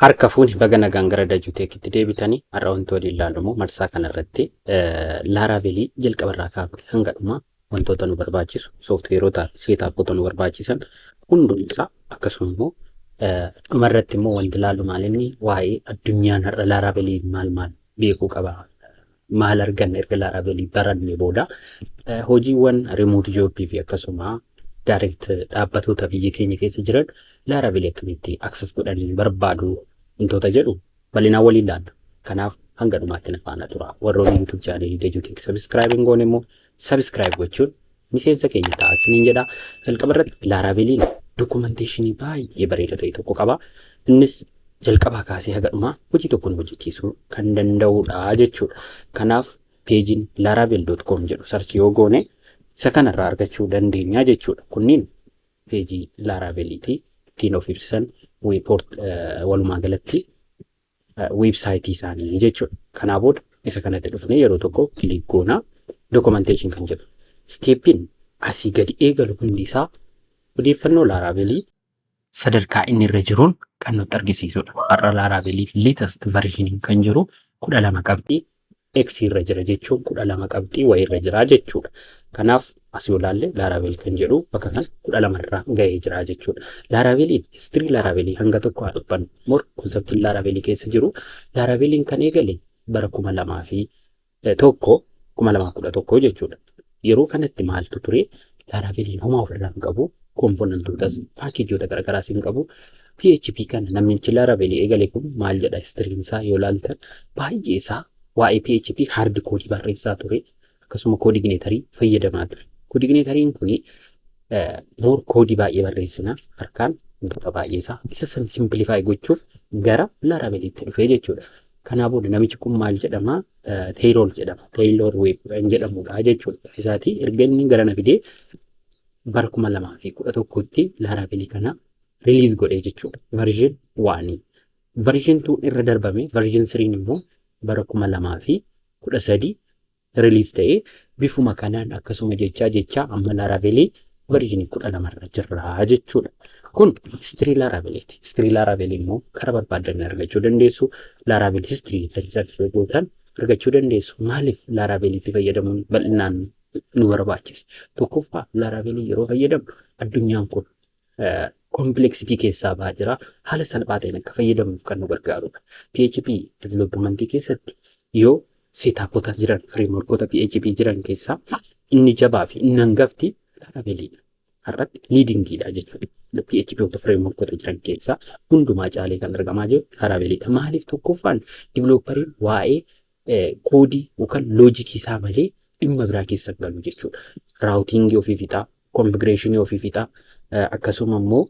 Harka fuuni, baga nagaan gara Dajuu Teekitti deebitanii. Har'a wanti waliin ilaalu immoo marsaa kanarratti Laravelii jalqabarraa kaafne hanga dhumaa wantoota nu barbaachisu, sooftiweerotaa fi setupoota nu barbaachisan hundumsaa, akkasuma immoo dhumarratti immoo wanti ilaalu maalinni waa'ee addunyaan har'a Laravelii maal maal beekuu qaba, maal arganna erga Laravelii baranne booda, hojiiwwan remote jobii fi akkasuma direct dhaabbatoota biyya keenya keessa jiran Laravelii akkamitti access godhanii barbaadu wantoota jedhu bal'inaan waliin ilaalla. Kanaaf hanga dhumaatti na faana tura. Warroonni YouTube channelii Dajuu Tech subscribe hin goone immoo subscribe gochuun miseensa keenya ta'a isiniin jedha. Jalqaba irratti Laraveliin documentationii baay'ee bareeda ta'e tokko qaba. Innis jalqabaa kaasee haga dhumaa hojii tokko nu hojjechiisuu kan danda'udha jechuudha. Kanaaf pageiin laravel.com jedhu search yoo goone isa kanarraa argachuu dandeenya jechuudha. Kunniin pageii Laraveliiti. Ittiin of ibsan walumaa galatti websiteii isaanii jechuudha. Kanaa booda isa kanatti dhufnee yeroo tokko click goonaa, documentation kan jedhu. Stepiin asii gadi eegalu hundi isaa odeeffannoo Laravelii sadarkaa inni irra jiruun kan nutti argisiisudha. Har'a Laravelii latest versioniin kan jiru 12 qabxii X irra jira jechuun 12 qabxii wayii irra jira jechuudha. Kanaaf as yoo ilaalle Laravel kan jedhu bakka kana 12 irra gahee jira jechuudha. Laraveliin history Laravelii hanga tokko haa dubbannu. More conceptiin Laravelii keessa jiru, Laraveliin kan eegale bara 2001, 2011 jechuudha. Yeroo kanatti maaltu ture? Laraveliin homaa ofirraa hin qabu. Componentootas packageoota garaagaraas hin qabu. PHP kana namichi Laravelii eegale kun maal jedha? Historyn isaa yoo ilaaltan baay'ee isaa waa'ee PHP hard codeii barreessaa ture. Akkasuma CodeIgniterii fayyadamaa ture. CodeIgniteriin kuni more codeii baay'ee barreessina harkaan wantoota baay'ee isaa isa san simplify gochuuf gara Laraveliitti dhufee jechuudha. Kanaa booda namichi kun maal jedhama? Taylor jedhama. Taylor Webb kan jedhamudha jechuudha. Isaatii erga inni gara na fidee bara 2011tti Laravelii kana release godhee jechuudha. Version oneii. Version twon irra darbame, version threen immoo bara 2013 release ta'ee, bifuma kanaan akkasuma jechaa jechaa amma Laravelii versionii 12rra jirra jechuudha. Kun history Laraveliiti. History Laravelii immoo karaa barbaadan argachuu dandeessu. Laravel history search gootan argachuu dandeessu. Maaliif Laraveliitti fayyadamuun bal'inaan nu barbaachisa? Tokkoffaa, Laravelii yeroo fayyadamnu addunyaan kun complexity keessaa ba'aa jira. Haala salphaa ta'een akka fayyadamnuuf kan nu gargaarudha. PHP developmentii keessatti yoo setupoota jiran, frameworkoota PHP jiran keessaa inni jabaa fi inni hangafti Laraveliidha. Har'atti leadingiidha jechuudha. PHP frameworkoota jiran keessaa hundumaa caalee kan argamaa jiru Laraveliidha. Maaliif? Tokkoffaan, developeriin waa'ee codeii yookaan logicii isaa malee dhimma biraa keessa hin galu jechuudha. Routingii ofii fixaa, configurationii ofii fixaa, akkasuma immoo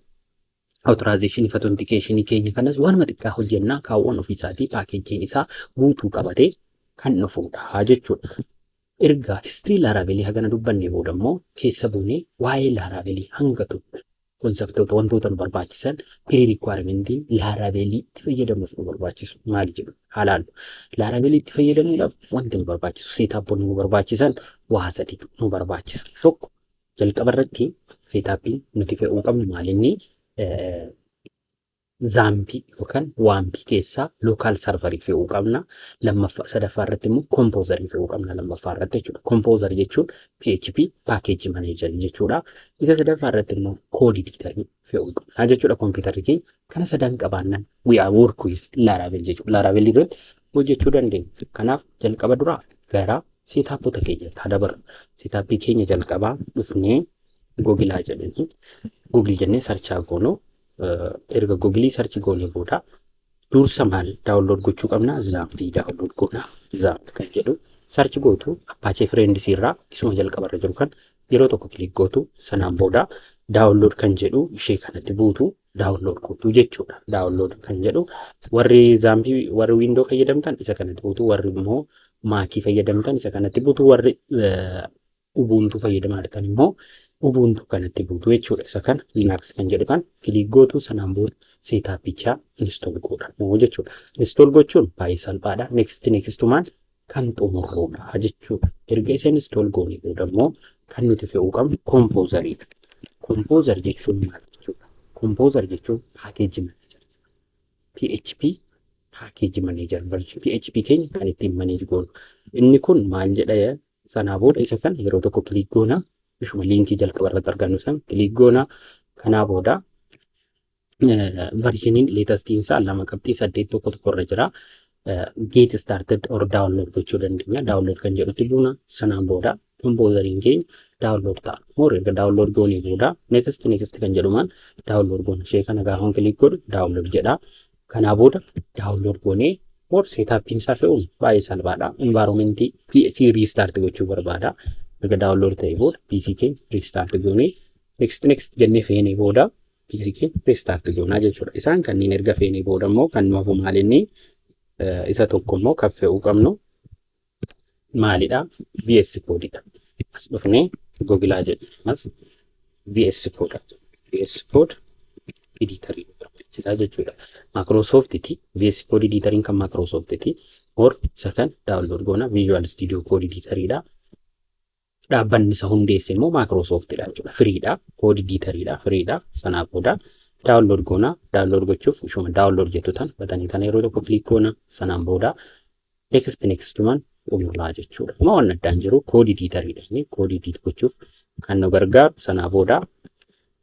authorizationii fi authenticationii keenya kanas waanuma xiqqaa hojjennaa, kaawwan ofiisaatii packageiin isaa guutuu qabatee kan dhufudha jechuudha. Erga history Laravelii hagana dubbannee booda immoo keessa buunee waa'ee Laravelii hanga tokko conceptoota, wantoota nu barbaachisan, pre-requirementiin Laravelii itti fayyadamuuf nu barbaachisu maali jedhu haa laallu. Laravelii itti fayyadamuudhaaf wanti nu barbaachisu, setupoonni nu barbaachisan waa sadiitu nu barbaachisa. Tokko, jalqaba irratti setupiin nuti fe'uu qabnu maalinni? XAMPPii yookaan WAMPii keessaa local serverii fe'uu qabna. Lammaffaa, sadaffaa irratti immoo Composerii fe'uu qabna lammaffaa irratti jechuudha. Composer jechuun PHP package managerii jechuudha. Isa sadaffaa irratti immoo code editorii fe'uu qabna jechuudha kompiitarri keenya. Kana sadan qabaannan we are work with Laravel jechuudha. Laravel irratti hojjechuu dandeenya. Kanaaf jalqaba duraa gara setupoota keenyatti haa dabarru. Setupii keenya jalqabaa dhufnee Googleaa jedhanii, Google jennee searchaa goonuu. Erga Googleii search goonee booda dursa maal download gochuu qabna? XAMPPii download goona. XAMPP kan jedhu search gootu, Apache Friendsii irraa isuma jalqabarra jiru kan yeroo tokko click gootu. Sanaan booda download kan jedhu ishee kanatti buutu, download gootu jechuudha. Download kan jedhu warri XAMPPii, warri Window fayyadamtan isa kanatti buutu, warri immoo Macii fayyadamtan isa kanatti buutu, warri Ubuntu fayyadamaa jirtan immoo Ubuntu kanatti buutu jechuudha. Isa kana Linux kan jedhu kan click gootu. Sanaan booda setupichaa install godhamu jechuudha. Install gochuun baay'ee salphaadha. Next nextumaan kan xumurruudha jechuudha. Erga isa install goone booda immoo kan nuti fe'uu qabnu Composeriidha. Composer jechuun maal jechuudha? Composer jechuun package manager. PHP package manager version PHP keenya kan ittiin manage goonu. Inni kun maal jedha? Sanaa booda isa kana yeroo tokko click goona. Ishuma liinkii jalqaba irratti argannu san click goona. Kanaa booda versioniin latestiin isaa 2.811 irra jira. Get started or download gochuu dandeenya. Download kan jedhutti buuna. Sanaan booda Composeriin keenya download ta'a. More erga download goonee booda next next kan jedhumaan download goona. Ishee kana gaafa click godhu download jedha. Kanaa booda download goonee more setupiin isaa fe'uun baay'ee salphaadha. Environmentii PC restart gochuu barbaada. Erga download ta'e booda PC keenya restart goonee next next jennee feenee booda PC keenya restart goonaa jechuudha. Isaan kanneen erga feenee booda immoo kan nu hafu maalinni? Isa tokko immoo kan fe'uu qabnu maalidha? VS Codeidha. As dhufnee Googlaa jedhu as VS Code. VS Code editorii barbaachisaa jechuudha. Microsoftiti. VS Code editoriin kan Microsoftiti. Or isa kan download goona, Visual Studio Code editoriidha. Dhaabbanni isa hundeesse immoo Microsoftidha jechuudha. Freedha. Code editoriidha. Freedha. Sanaa booda download goona. Download gochuuf ishuma download jettu tan batanii tana yeroo tokko click goona. Sanaan booda next nextumaan xumurraa jechuudha. Kuma waan addaan jiru code editoriidha. Inni code edit gochuuf kan nu gargaaru. Sanaa booda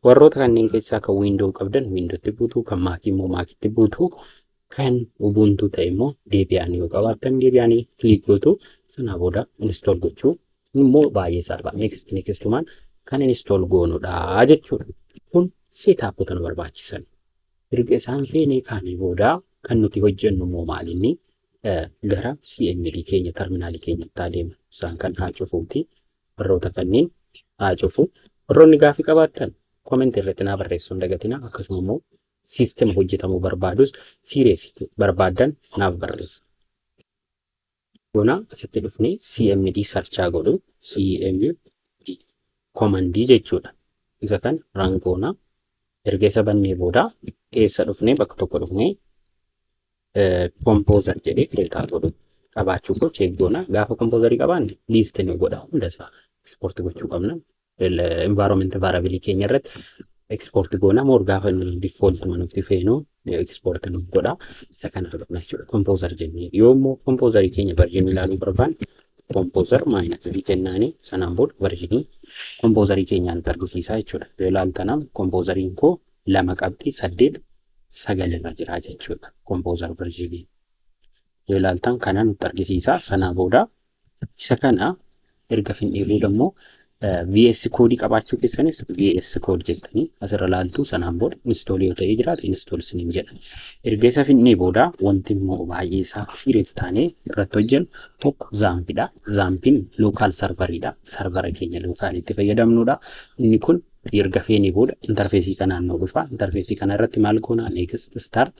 warroota kanneen keessaa kan Window qabdan Windowtti buutu, kan Macii immoo Macitti buutu, kan Ubuntu ta'e immoo Debian yoo qabaattan Debian click gootu. Sanaa booda install gochuu immoo baay'ee salphaa. Next nextumaan kan install goonudha jechuudha. Kun setupota nu barbaachisan. Erga isaan feenee kaanii booda kan nuti hojjennu immoo maalinni? Gara CMD keenya, terminaalii keenyatti adeema. Isaan kan haa cufuuti. Warroota kanneen haa cufu. Warroonni gaafii qabaattan commentii irratti naa barreessuu hin dagatinaa. Akkasuma immoo siistema hojjetamuu barbaadus series barbaaddan naaf barreessa. Goona asitti dhufnee CMD searchaa godhu, CMD commandii jechuudha. Isa kan run goona. Erga isa bannee booda eessa dhufnee? Bakka tokko dhufnee composer jedhee create godhu qabaachuu koo check goona. Gaafa composerii qabaanne list nu godha, hunda isaa export gochuu qabna. Environment variable keenya irratti export goona. More gaafa default nuti feenu export nuuf godha. Isa kana argatna jechuudha. Composer jennee yoo immoo composerii keenya versionii ilaaluu barbaanne composer minus v jennaani, sanaan booda versionii composerii keenyaan nutti argisiisa jechuudha. Yoo ilaaltanam composeriin koo 2.89 irra jira jechuudha. Composer versionii. Yoo ilaaltan kana nutti argisiisa. Sanaa booda isa kana erga finnee booda immoo VS Code qabaachuu keessanis VS Code jettanii asirra laaltu. Sanaan booda install yoo ta'ee jiraate install isiniin jedha. Erga isa finnee booda wanti immoo baay'ee isaa serious taanee irratti hojjennu tokko XAMPPidha. XAMPPiin local serveriidha. Servera keenya localitti fayyadamnudha. Inni kun erga feenee booda interfaceii kanaan nu dhufa. Interfaceii kana irratti maal goona? Next, start,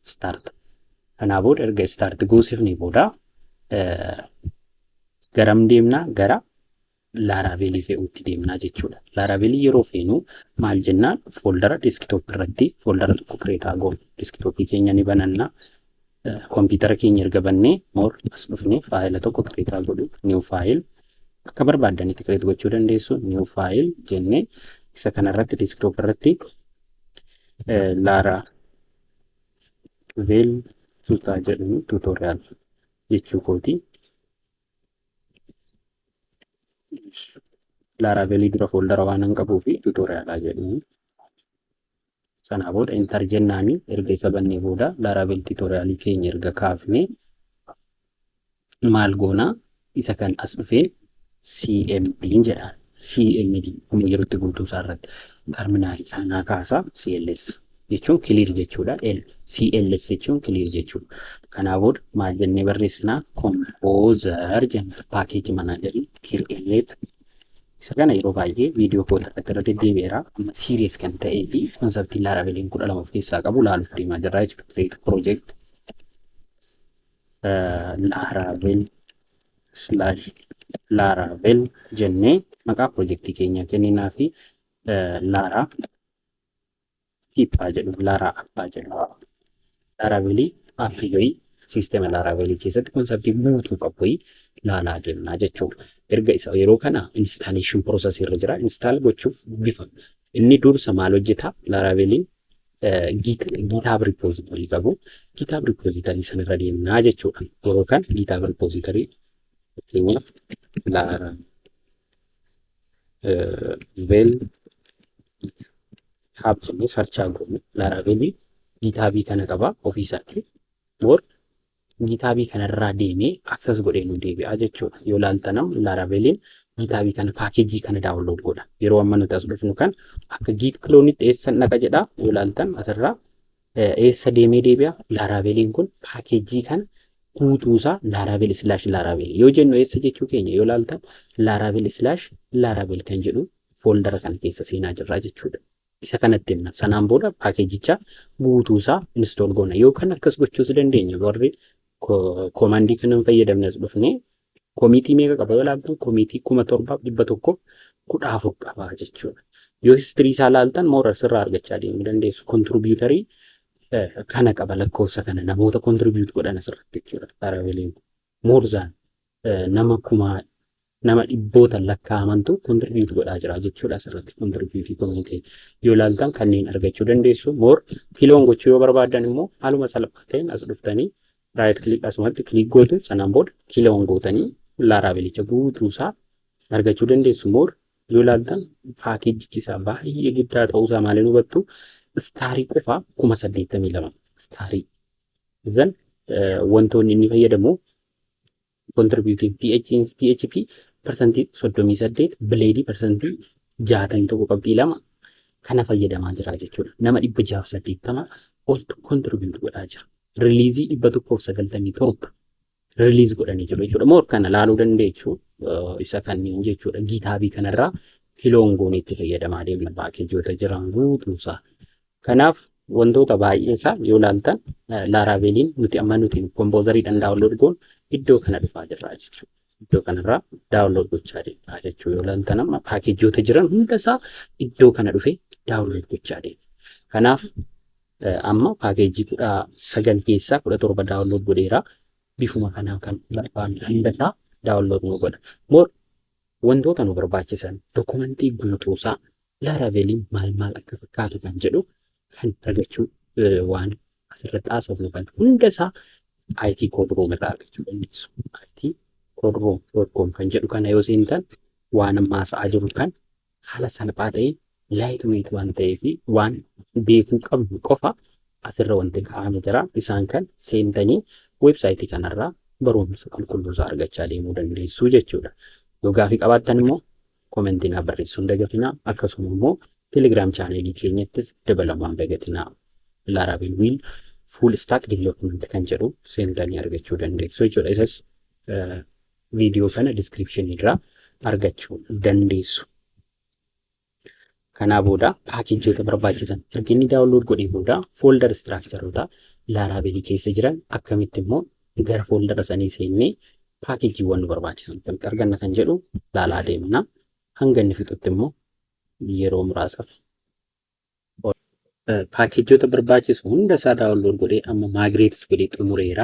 start. Kanaa booda erga start goosifnee booda garam deemnaa? Gara Laravelii fe'uutti deemnaa jechuudha. Laravelii yeroo feenu maal jennaan? Foldera desktopii irratti foldera tokko create goonu. Desktopii keenya ni banannaa. Kompiitara keenya erga bannee more as dhufnee filea tokko create godhu, new file, akka barbaaddanitti create gochuu dandeessu. New file jennee isa kanarratti desktop irratti Laravel tutaa jedhamu, tutorial jechuu kooti. Laravelii dura foldera waan hin qabuu fi tutorialaa jedhamu. Sanaa booda enter jennaani. Erga isa bannee booda Laravel tutorialii keenya erga kaafnee maal goonaa? Isa kan as dhufee CMD jedhaan. CMD kuma jirutti guutuu isaa irratti terminaalii kanaa kaasa. CLS jechuun clear jechuudha. L CLS jechuun clear jechuudha. Kanaa booda maal jennee barreessinaa? Composer jenna. Package managerii create. Isa kana yeroo baay'ee viidiyoo koo irratti irra deddeebi'eera. Amma serious kan ta'ee fi conceptii Laraveliin 12 of keessaa qabu laaluuf deemaa jirra jechuudha. Create project Laravel slash Laravel jennee maqaa projectii keenya kenninaa fi Lara Pippaa jedhu, Lara Appaa jedhu. Laravelii appii wayii, siistema Laravelii keessatti conceptii guutuu qabu wayii laalaa deemnaa jechuudha. Erga isa yeroo kana installation process irra jira. Install gochuuf bifa inni dursa maal hojjeta? Laraveliin GitHub repository qabu. GitHub repository sanarra deemnaa jechuudha. Yeroo kan GitHub repository, fakkeenyaaf Laravel GitHub jennee search goonu, Laravelii GitHubii kana qaba ofiisaatti. More GitHubii kanarraa deemee access godhee nu deebi'a jechuudha. Yoo ilaaltan Laraveliin GitHubii kana, packageii kana download godha. Yeroo amma nuti as dhufnu kan akka git cloneitti eessan dhaqa jedha. Yoo ilaaltan asirraa eessa deemee deebi'a? Laraveliin kun packageii kana guutuusaa Laravel/Laravel yoo jennu eessa jechuu keenya? Yoo ilaaltan Laravel/Laravel kan jedhu foldera kana keessa seenaa jirra jechuudha. Isa kanatti himna. Sanaan booda packageicha guutuusaa install goona. Yookaan akkas gochuus dandeenya. Warri commandii kana hin fayyadamne as dhufnee commitii meeqa qaba yoo ilaaltan, commitii 7114 qaba jechuudha. Yoo history isaa ilaaltan more asirraa argachaa deemuu dandeessu. Contributorii kana qaba, lakkoofsa kana namoota contribute godhan asirratti jechuudha. Laraveliin more than nama kuma nama dhibboota lakkaa'amantu contribute godhaa jira jechuudha asirratti. Contributeii community yoo ilaaltan kanneen argachuu dandeessu. More clone gochuu yoo barbaadan immoo haaluma salphaa ta'een as dhuftanii right click, asumatti click gootu. Sanaan booda clone gootanii Laravelicha guutuusaa argachuu dandeessu. More yoo ilaaltan packageichi isaa baay'ee guddaa ta'uusaa maaliin hubattu? Starii qofaa 82,000 starii. Zan wantoonni inni fayyadamu contributing PHP 38%, Bladeii 61.2% kana fayyadamaa jira jechuudha. Nama 680 oltu contribute godhaa jira. Releaseii 197 release godhanii jiru jechuudha. More kana laaluu dandeechu isa kanneen jechuudha. GitHubii kanarraa clone goonee itti fayyadamaa deemna packageoota jiran guutuusaa. Kanaaf wantoota baay'ee isaa yoo ilaaltan Laraveliin nuti amma nuti Composeriidhaan download goon iddoo kana dhufaa jirra jechuudha. Iddoo kanarraa download gochaa deemna jechuudha. Yoo ilaaltan amma packageoota jiran hundasaa iddoo kana dhufee download gochaa deema. Kanaaf amma packageii 19 keessaa 17 download godheera. Bifuma kanaan kan barbaanne hundasaa download nu godha. More wantoota nu barbaachisan documentii guutuusaa Laraveliin maal maal akka fakkaatu kan jedhu kan argachuu, waan asirratti haasofnu kan hundasaa IT Code Room irraa argachuu dandeessu. itcoderoom.com kan jedhu kana yoo seentan waan amma haasa'aa jiru kan haala salphaa ta'een, lightweight waan ta'eef, waan beekuu qabnu qofa asirra wanti kaa'amee jira. Isaan kan seentanii websiteii kanarraa barumsa qulqulluusaa argachaa deemuu dandeessu jechuudha. Yoo gaafii qabaattan immoo commentii naaf barreessuu hin dagatinaa. Akkasuma immoo Telegram channelii keenyattis dabalamuu hin dagatinaa. Laravel with full stack development kan jedhu seentanii argachuu dandeessu jechuudha. Isas viidiyoo kana descriptionii irraa argachuu dandeessu. Kanaa booda packageoota barbaachisan erga inni download godhee booda folder structureoota Laravelii keessa jiran akkamitti immoo gara foldera sanii seennee packageiiwwan nu barbaachisan akkamitti arganna kan jedhu laalaa deemna. Hanga inni fixutti immoo yeroo muraasaaf packageoota barbaachisu hunda isaa download godhee amma migrateis godhee xumureera.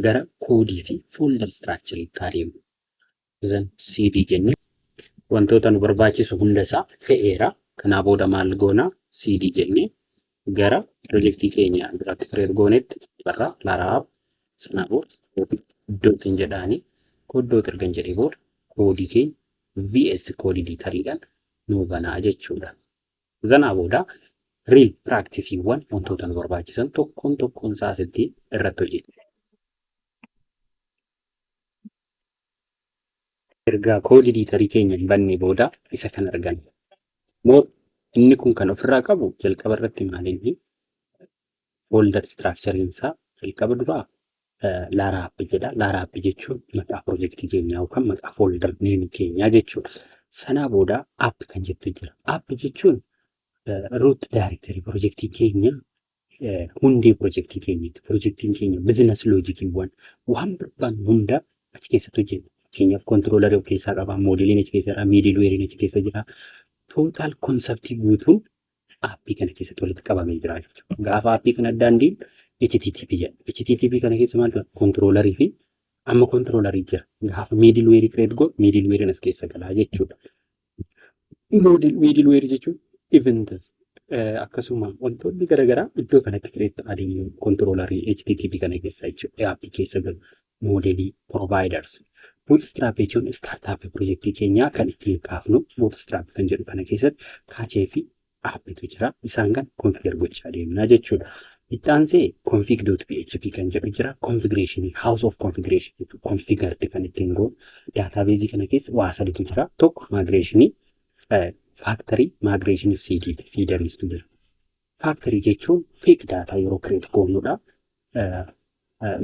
Gara codeii fi folder structureiitti adeemu. Zan CD jennee wantoota nu barbaachisu hunda isaa fe'eera. Kanaa booda maal goona? CD jennee gara pirojektii keenya biratti create goonetti barraa laraab. Sanaa booda dotiin jedhaanii code dot ergan jedhee booda codeii keenya VS Code editoriidhaan nuu banaa jechuudha. Sanaa booda real practiceiiwwan wantoota nu barbaachisan tokkoon tokkoon isaa asitti irratti hojjenna. Ergaa code editorii keenya hin banne booda isa kan arganna. More inni kun kan ofirraa qabu jalqaba irratti maalinni folder structureiin isaa jalqaba duraa Lara app jedha. Lara app jechuun maqaa pirojektii keenyaa yookaan maqaa folder nameii keenyaa jechuudha. Sanaa booda app kan jettu jira. App jechuun root directory pirojektii keenya, hundee pirojektii keenyaati. Pirojektiin keenya business logiciiwwan waan barbaannu hunda achi keessatti hojjenna. Fakkeenyaaf controllerii of keessaa qaba, modeliin achi keessa jira, middlewareiin achi keessa jira. Total conceptii guutuun appii kana keessatti walitti qabamee jira jechuudha. Gaafa appii kana addaan deemu HTTP jedha. HTTP kana keessa maal jira? Controllerii fi amma controllerii jira. Gaafa middlewareii create godhu middlewareiin as keessa galaa jechuudha. Middlewareii jechuun events Akkasuma wantoonni garaagaraa iddoo kanatti create ta'anii controllerii HTTP kana keessa jechuudha. Appii keessa galu modelii providers. Bootstrap jechuun startup piroojeektii keenyaa kan ittiin kaafnu. Bootstrap kan jedhu kana keessatti cache fi appitu jira. Isaan kan configure gochaa deemnaa jechuudha. Itti aansee config.php kan jedhu jira. Configuration, house of configuration jechuudha. Configured kan ittiin goonu databaseii kana keessa waa sadiitu jira. Tokko migrationii, factory, migrationii fi seederiistu jira. Factory jechuun fake data yeroo create goonudha.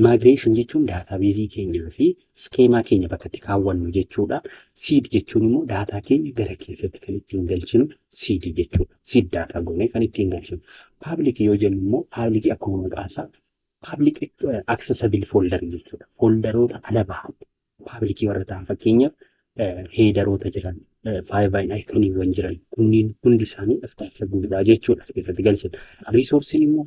Migration jechuun databaseii keenyaa fi schema keenya bakka itti kaawwannu jechuudha. Seed jechuun immoo data keenya gara keessatti kan ittiin galchinu seed jechuudha. Seed data goonee kan ittiin galchinu. Public yoo jennu immoo public akkuma maqaa isaa public accessible folder jechuudha. Folderoota ala bahan public warra ta'an, fakkeenyaaf headeroota jiran, favicon iconiiwwan jiran, kunniin hundi isaanii as keessa guutaa jechuudha, as keessatti galchina. Resourceiin immoo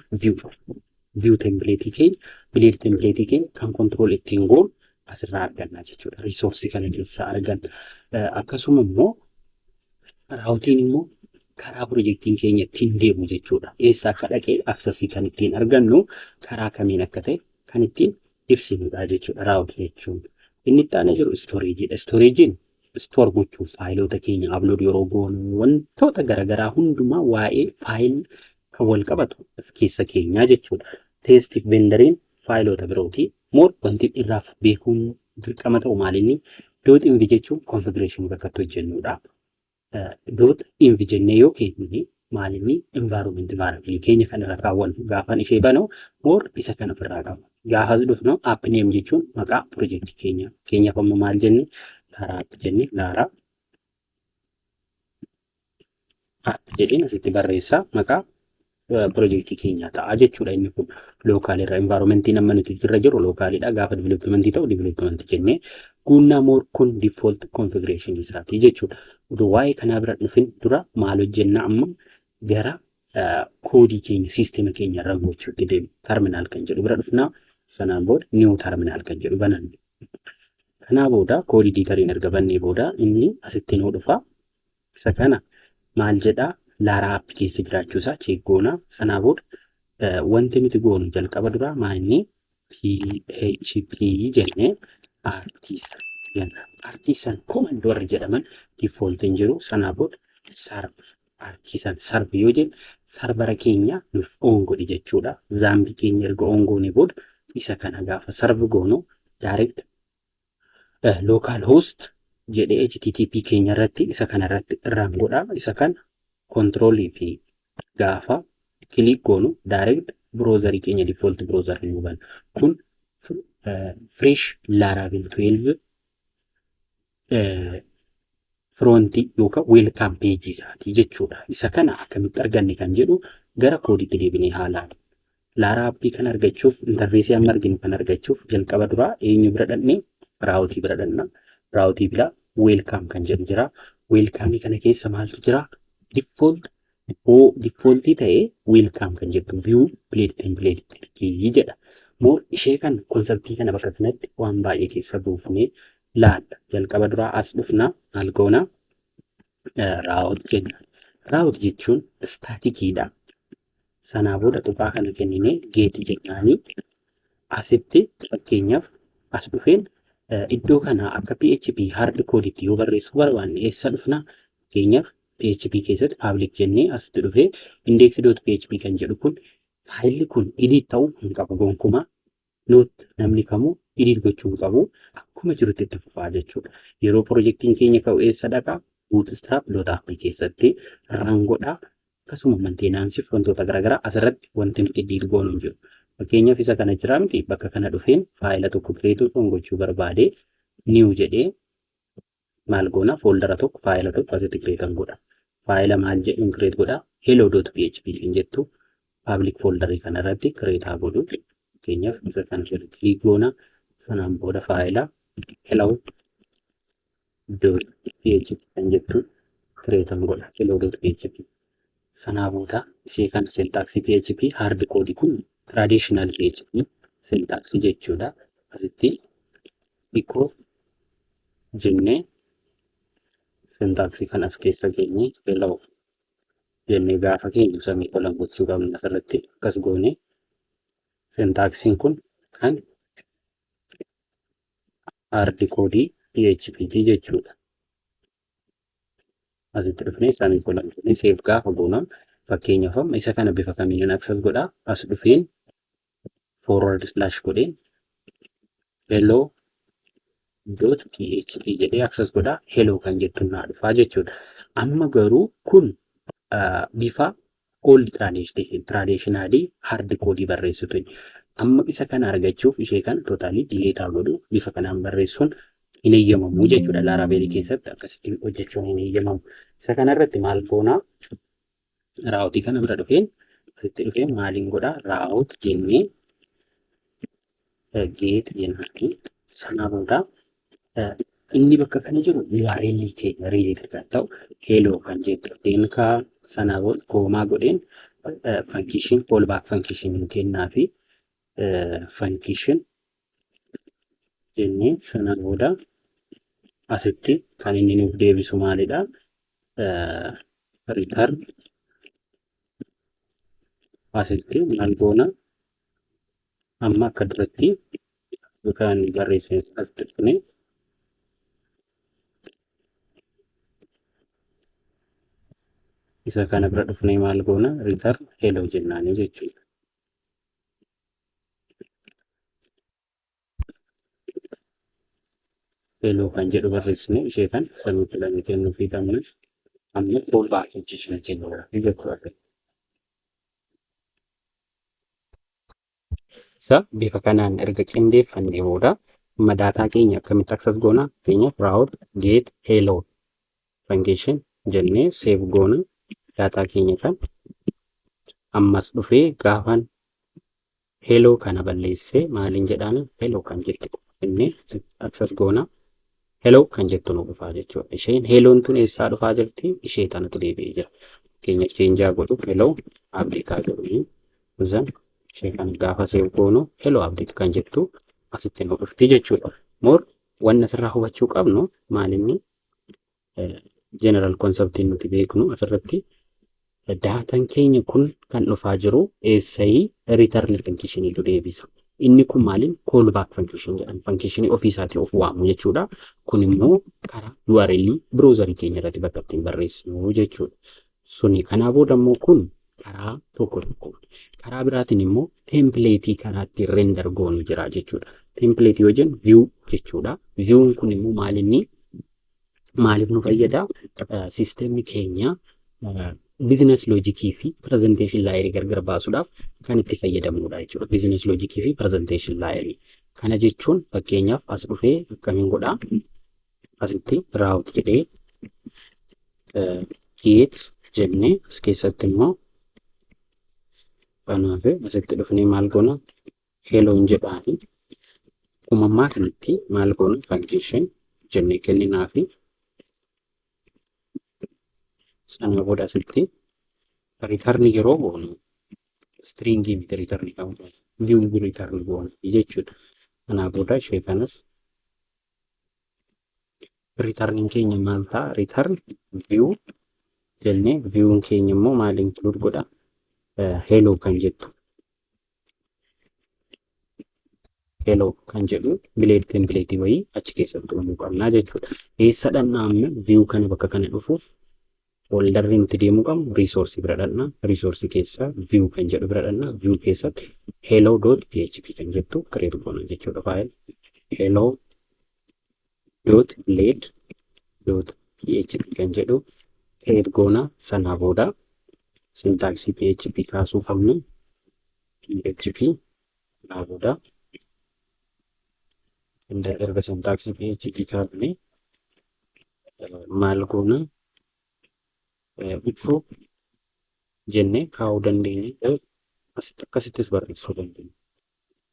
view templateii keenya, blade templateii keenya kan control ittiin goonu asirraa arganna jechuudha. Resourceii kana keessaa arganna. Akkasuma immoo routeiin immoo karaa piroojeektiin keenya ittiin deemu jechuudha. Eessa akka dhaqee accessii kan ittiin argannu, karaa kamiin akka ta'e kan ittiin ibsinudha jechuudha route jechuun. Inni itti aanee jiru storageiidha. Storageiin store gochuuf fileoota keenya upload yeroo goonu, wantoota garaagaraa hundumaa waa'ee file kan wal qabatu as keessa keenyaa jechuudha. Testiif vendoriin fileoota birooti. More wanti irraaf beekuun dirqama ta'u maalinni .env jechuun configurationii bakka itti hojjennudha. .env jennee yoo keenye maalinni environment variable keenya kan irra kaawwannu gaafan ishee banu more isa kan ofirraa qaba. Gaafa dhufnu app name jechuun maqaa piroojeektii keenya. Keenyaaf amma maal jenne? Lara app jenne. Lara app jedheen asitti barreessaa, maqaa piroojeektii keenyaa ta'a jechuudha inni kun. Localirra environmentiin amma nuti irra jiru localidha. Gaafa developmentii ta'u developmentii jennee guunnaa. More kun default configuration isaatii jechuudha. Oduu waa'ee kanaa bira dhufin dura maal hojjennaa? Amma gara codeii keenya systema keenya irra gochuutti deemu. Terminal kan jedhu bira dhufnaa, sanaan booda new terminal kan jedhu bananne. Kanaa booda code editoriin erga bannee booda inni asitti nuu dhufa. Isa kana maal jedhaa? Lara app keessa jiraachuu isaa check goonaa. Sanaa booda wanti nuti goonu jalqaba duraa maa inni PHP jennee artisan jenna. Artisan command warri jedhaman defaultiin jiru. Sanaa booda serve, artisan serve yoo jennu servera keenya nuuf on godhi jechuudha. XAMPPii keenya erga on goone booda isa kana gaafa serve goonu direct local host jedhee HTTP keenya irratti isa kana irratti run godha. Isa kana controlii fi gaafa click goonu direct browserii keenya, default browserii nu bana. Kun fresh Laravel 12 frontii yookaan welcome page isaatii jechuudha. Isa kana akkamitti arganne kan jedhu gara codeiitti deebinee haa ilaallu. Lara appii kana argachuuf, interfaceii amma arginu kan argachuuf, jalqaba duraa eenyu bira dhaqnee? Routeii bira dhaqna. Routeii bira welcome kan jedhu jira. Welcomeii kana keessa maaltu jira? Default oo defaultii ta'ee welcome kan jettu view blade template jedha. More ishee kan conceptii kana bakka kanatti waan baay'ee keessa buufnee laalla. Jalqaba duraa as dhufna, maal goona? Route jenna. Route jechuun staticiidha. Sanaa booda tuqaa kana kenninee get jennaanii asitti fakkeenyaaf as dhufeen iddoo kana akka PHP hard codeitti yoo barreessuu barbaanne eessa dhufna? Fakkeenyaaf PHP keessatti public jennee asitti dhufee index.php kan jedhu kun, filelli kun edit ta'uu hin qabu gonkumaa. Note, namni kamuu edit gochuu hin qabu, akkuma jirutti itti fufaa jechuudha. Yeroo piroojeektiin keenya ka'u eessa dhaqaa? Bootstrap.app keessatti run godhaa. Akkasuma maintenanceiif wantoota garaagaraa asirratti wanti nuti edit goonu hin jiru. Fakkeenyaaf isa kana jira miti, bakka kana dhufeen filea tokko create gochuu barbaade, new jedhee maal goona? Foldera tokko, filea tokko asitti create godha. Filea maal jedhuun create godha? Hello.php kan jettu public folderii kanarratti create haa godhu. Fakkeenyaaf isa kana click goona. Sanaan booda filea hello.php kan jettu create godha. Hello.php. Sanaa booda ishee kana syntaxii PHP hard code, kun traditional PHP syntaxii jechuudha. Asitti echo jennee syntaxii kan as keessa keenye hello Jennee gaafa keenya semicolon gochuu qabna asirratti. Akkas goone, syntaxiin kun kan hard code PHP jechuudha. Asitti dhufnee semicolon goonee save gaafa goona, fakkeenyaaf amma isa kana bifa kamiin access godhaa? As dhufeen forward slash godheen hello.php jedhee access godhaa, hello kan jettu naa dhufaa jechuudha. Amma garuu kun bifa old traditionally hard code barreessitu. Amma isa kana argachuuf ishee kana totally delete godhu. Bifa kanaan barreessuun hin eeyyamamu jechuudha. Laravelii keessatti akkasitti hojjechuun hin eeyyamamu. Isa kana irratti maal goonaa? Routeii kana bira dhufeen, asitti dhufeen maaliin godhaa? Route jennee get jennaani. Sana booda inni bakka kana jiru URL keenya related kan ta'u hello kan jettu kaa sana booda comma godheen function callback function kennaa fi function jennee sana booda asitti kan inni nuuf deebisu maalidha? Return asitti maal goona? Amma akka duratti kan barreessine asitti dhufne isa kana bira dhufnee maal goona? Return hello jennaanii jechuudha. Hello kan jedhu barreessine ishee kan semicolon kennuufii qabna. Amma callback function kennuufii jechuudha. Isa bifa kanaan erga qindeeffannee booda amma daataa keenya akkamitti access goona? Fakkeenyaaf, route get hello function jennee save goona. Daataa keenya kan ammas dhufee gaafan hello kana balleessee maaliin jedhaan? Hello kan jettu jennee access goona. Hello kan jettu nu dhufaa jechuudha. Isheen helloon tun eessaa dhufaa jirti? Ishee tanatu deebi'ee jira. Fakkeenyaaf, change godhu, hello update godhu. Then ishee kana gaafa save goonu hello update kan jettu asitti nu dhufti jechuudha. More wanni asirraa hubachuu qabnu maalinni general conceptiin nuti beeknu asirratti daataan keenya kun kan dhufaa jiru eessayii? Return functioniitu deebisa. Inni kun maaliin? Callback function jedhama. Functionii ofii isaatii of waamu jechuudha. Kun immoo karaa URL browserii keenya irratti bakka ittiin barreessinu jechuudha. Suni kanaa booda immoo kun karaa tokko tokko. Karaa biraatiin immoo templateii karaa ittiin render goonu jira jechuudha. Templateii yoo jennu view jechuudha. View'n kun immoo maalinni, maaliif nu fayyada? Systemni keenya business logicii fi presentation layerii gargar baasuudhaaf kan itti fayyadamnudha jechuudha. Business logicii fi presentation layerii. Kana jechuun fakkeenyaaf as dhufee akkamiin godhaa? Asitti route jedhee get jennee as keessatti immoo kanaaf asitti dhufnee maal goona? Helloon jedhaani. Akkuma kanatti maal goona? Function jennee kenninaa fi sana booda asitti return yeroo goonu stringii miti return qabu, view return goona jechuudha. Kanaa booda ishee kanas returniin keenya maal ta'a? Return view jennee view'n keenya immoo maal include godha? Hello kan jettu. Hello kan jedhu blade template wayii achi keessatti uumuu qabnaa jechuudha. Eessa dhannaa amma view kana bakka kana dhufuuf? Folderri nuti deemuu qabnu resource bira dhannaa. Resource keessa view kan jedhu bira dhannaa. View keessatti hello.php kan jettu create goona jechuudha. File hello.blade.php kan jedhu create goona. Sanaa booda syntaxii PHP kaasuu qabnu, PHP. Sanaa booda erga syntaxii PHP kaafne maal goona? Ibsuu jennee kaa'uu dandeenya. Asitti akkasittis barreessuu dandeenya.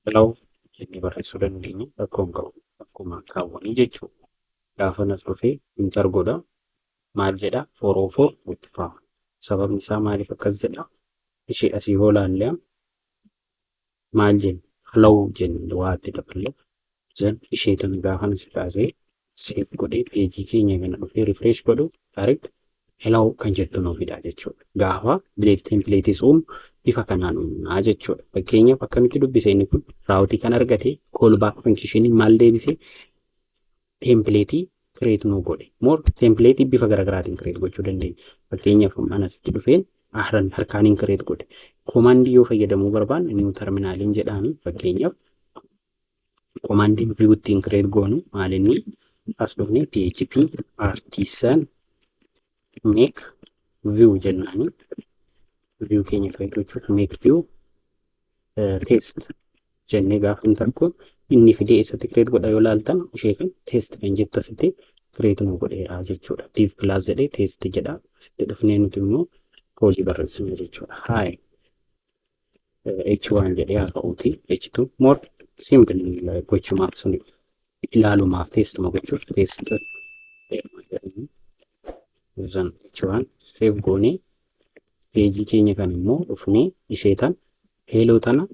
Hello jennee barreessuu dandeenya. Rakkoo hin qabu. Akkuma kaawwanii jechuudha. Gaafa nas dhufee enter godha. Maal jedha? 404 not found. Sababni isaa maaliif akkas jedha? Ishee asii hoo laalle maal jenna? Hello jenne waa itti daballe. Then ishee tan gaafa nas kaasee save godhee pageii keenya kana dhufee refresh godhu direct Hello kan jettu nuu fida jechuudha. Gaafa Blade templates uumu bifa kanaan uumnaa jechuudha. Fakkeenyaaf, akkamitti dubbise inni kun? Routeii kan argate, callback functionii maal deebise? Templateii create nuu godhe. More templateii bifa garaagaraatiin create gochuu dandeenya. Fakkeenyaaf, asitti dhufeen harkaaniin create godhe. Commandii yoo fayyadamuu barbaanne, new terminaliin jedhaani, fakkeenyaaf commandiin view ittiin create goonu maalinni? As dhufnee PHP artisan make view jennaani, view keenya create gochuuf make view test jennee gaafa hin tarku, inni fidee eessatti create godha? Yoo laaltan, ishee kan test kan jettu asitti create nu godheera jechuudha. Div class jedhee test jedha. Asitti dhufnee nuti immoo codeii barreessina jechuudha. Hi H1 jedhee haa ka'uuti, H2 more simple gochumaaf, sun ilaalumaaf, testuma gochuuf test zan H1 save goonee, pageii keenya kan immoo dhufnee ishee tan hello tana,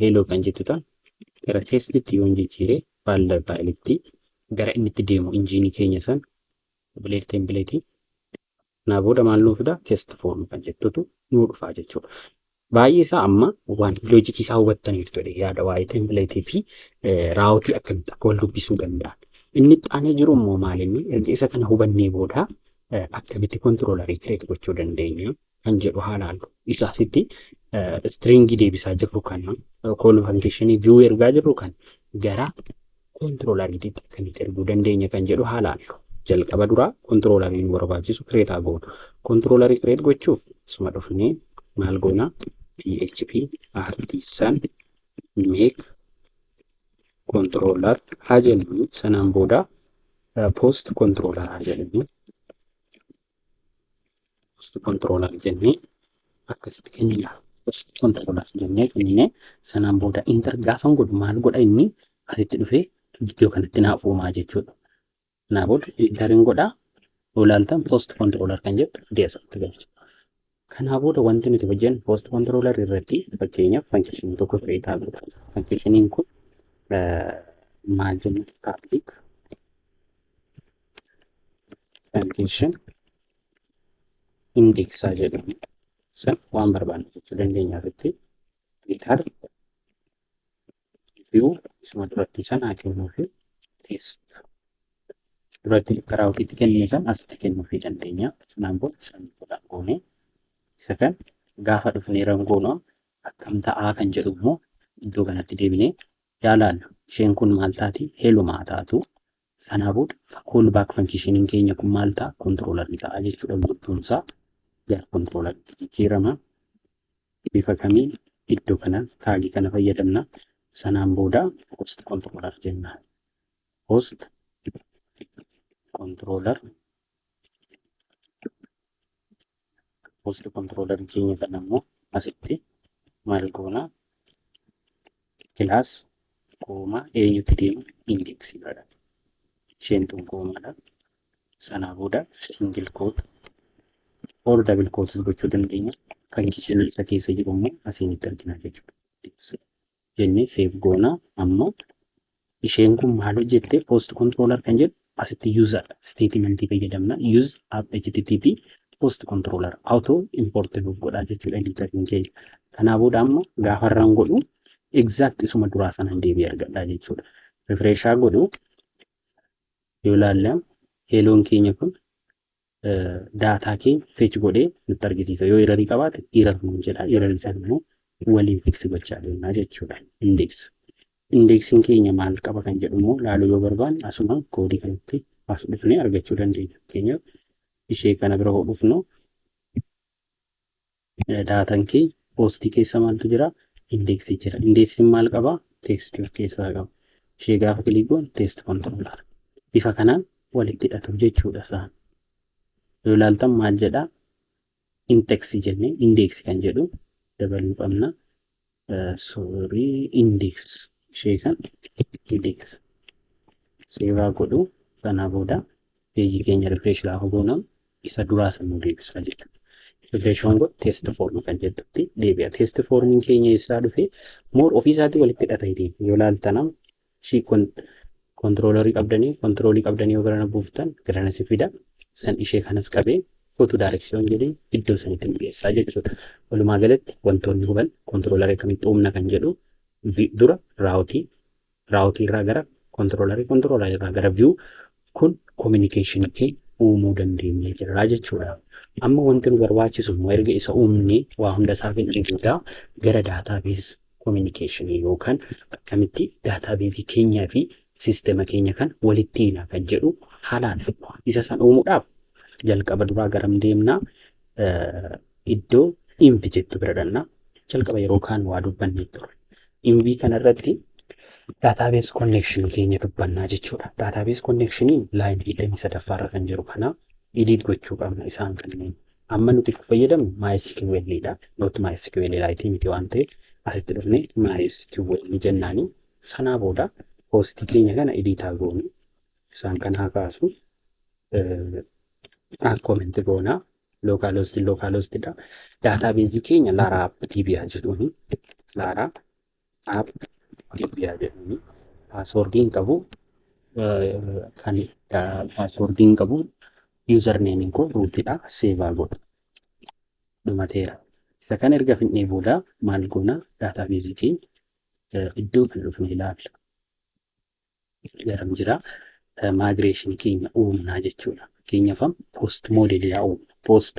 hello kan jettu tan gara testitti yoon jijjiire, folder fileitti gara inni itti deemu engineii keenya san Blade templateii naa booda maal nuu fida? Test form kan jettutu nuu dhufaa jechuudha. Baay'ee isaa amma waan logicii isaa hubattaniirtu jedhee yaada, waa'ee templateii fi routeii akkamitti akka wal dubbisuu danda'an. Inni itti aanee jiru immoo maal inni? Erga isa kana hubannee booda akkamitti controllerii create gochuu dandeenya kan jedhu haa ilaallu. Isa asitti stringii deebisaa jirru kana, call functionii view ergaa jirru kan gara controlleriitti akkamitti erguu dandeenya kan jedhu haa ilaallu. Jalqaba duraa controllerii nu barbaachisu create haa goonu. Controllerii create gochuuf asuma dhufnee maal goona? PHP artisan make controller haa jennu. Sanaan booda post controller haa jedhamu. Post controller jennee akkasitti kennina. Post controller jennee kennine. Sanaan booda enter gaafan godhu maal godha inni? Asitti dhufee iddoo kanatti naaf uumaa jechuudha. Kanaa booda enteriin godhaa, yoo ilaaltan post controller kan jedhu fidee asirratti galcha. Kanaa booda wanti nuti hojjennu post controller irratti, fakkeenyaaf, functionii tokko create haa godhu. Functioniin kun maal jenna? Public function indexaa jedhamu. San waan barbaanne jechuu dandeenya. Asitti return view isuma duratti san haa kennuu fi test duratti karaa ofiitti kennine san asitti kennuufii dandeenya. Sanaan booda san godhan goone, isa kan gaafa dhufnee rangoonoo akkam ta'aa kan jedhu immoo iddoo kanatti deebinee yaalaallu. Isheen kun maal taati? Hellomaa taatu. Sanaa booda callback functioniin keenya kun maal ta'a? Controllerii ta'a jechuudha. Guutuunsaa gara controlleriitti jijjiirama. Bifa kamiin? Iddoo kana tagii kana fayyadamna. Sanaan booda post controller jenna. Post controller, post controller keenya kana immoo asitti maal goona? Class comma eenyutti deema? Indexii godha. Isheen tun commadha. Sanaa booda single quote or double quote gochuu dandeenya. Functionii isa keessa jiru immoo asiinitti argina jechuudha. Jennee save goona. Amma isheen kun maal hojjette? Post controller kan jedhu asitti user statementii fayyadamna. Use app http post controller auto import nuuf godhaa jechuudha editoriin keenya. Kanaa booda amma gaafa irraan godhu exact isuma duraa sanaan deebi'ee argadhaa jechuudha. Refreshaa godhu, yoo ilaalle, helloon keenya kun data keenya fetch godhee nutti argisiisa. Yoo errorii qabaate error nuun jedha. Errorii sana immoo waliin fix gochaa deemnaa jechuudha. Index. Indexiin keenya maal qaba kan jedhu immoo laaluu yoo barbaanne, asuma codeii kanatti as dhufnee argachuu dandeenya. Fakkeenyaaf, ishee kana bira yoo dhufnu, dataan keenya postii keessa maaltu jira? Indexii jira. Indexiin maal qabaa? Textii of keessaa qaba. Ishee gaafa click goonu test controller. Bifa kanaan walitti hidhatu jechuudha isaan. Yoo ilaaltan maal jedhaa? Indexii jennee indexii kan jedhu dabaluu qabna. Sorry, index, ishee kan index. Saveaa godhu. Sanaa booda pageii keenya refresh gaafa goonamu isa duraa san nu deebisaa jechuudha. Refresh waan godhu test form kan jettutti deebi'a. Test formiin keenya eessaa dhufe? More ofii isaatii walitti hidhata deema. Yoo ilaaltan, ishii controllerii qabdanii, controlii qabdanii yoo garana buuftan garana si fida. San ishee kanas qabee Go to direction jedhee iddoo sanitti nu geessaa jechuudha. Walumaa galatti wantoonni huban controllerii akkamitti uumna kan jedhu, dura routeii, routeii irraa gara controllerii, controllerii irraa gara view, kun communicationii uumuu dandeenya jirra jechuudha. Amma wanti nu barbaachisu immoo erga isa uumnee waa hunda isaa fixnee booda gara database communicationii yookaan akkamitti databaseii keenyaa fi systema keenya kan walitti hiina kan jedhu haalaan isa san uumuudhaaf jalqaba duraa garam deemnaa? Iddoo env jettu bira dhannaa. Jalqaba yeroo kaan waa dubbannee turre. Env kanarratti database connectionii keenya dubbannaa jechuudha. Database connectionii line 23ffaarra kan jiru kana edit gochuu qabna isaan kanneen. Amma nuti fayyadamnu MySQL dha. Not MySQL Lite miti waan ta'eef asitti dhufnee MySQL jennaani. Sanaa booda hostii keenya kana editaa goonu, isaan kan haa kaasu, comment goonaa, localhost localhostidha. Databaseii keenya Laaraa app DB jedhuuni. Laaraa app DB jedhuuni. Passwordii hin qabu. Kan passwordii hin qabu, usernameiin koo rootidha. Saveaa godha. Dhumateera. Isa kana erga fixnee booda maal goona? Databaseii keenya iddoo kana dhufnee ilaalla. Garam jira? Migrationii keenya uumnaa jechuudha. Fakkeenyaaf, post modelii haa uumnu. Post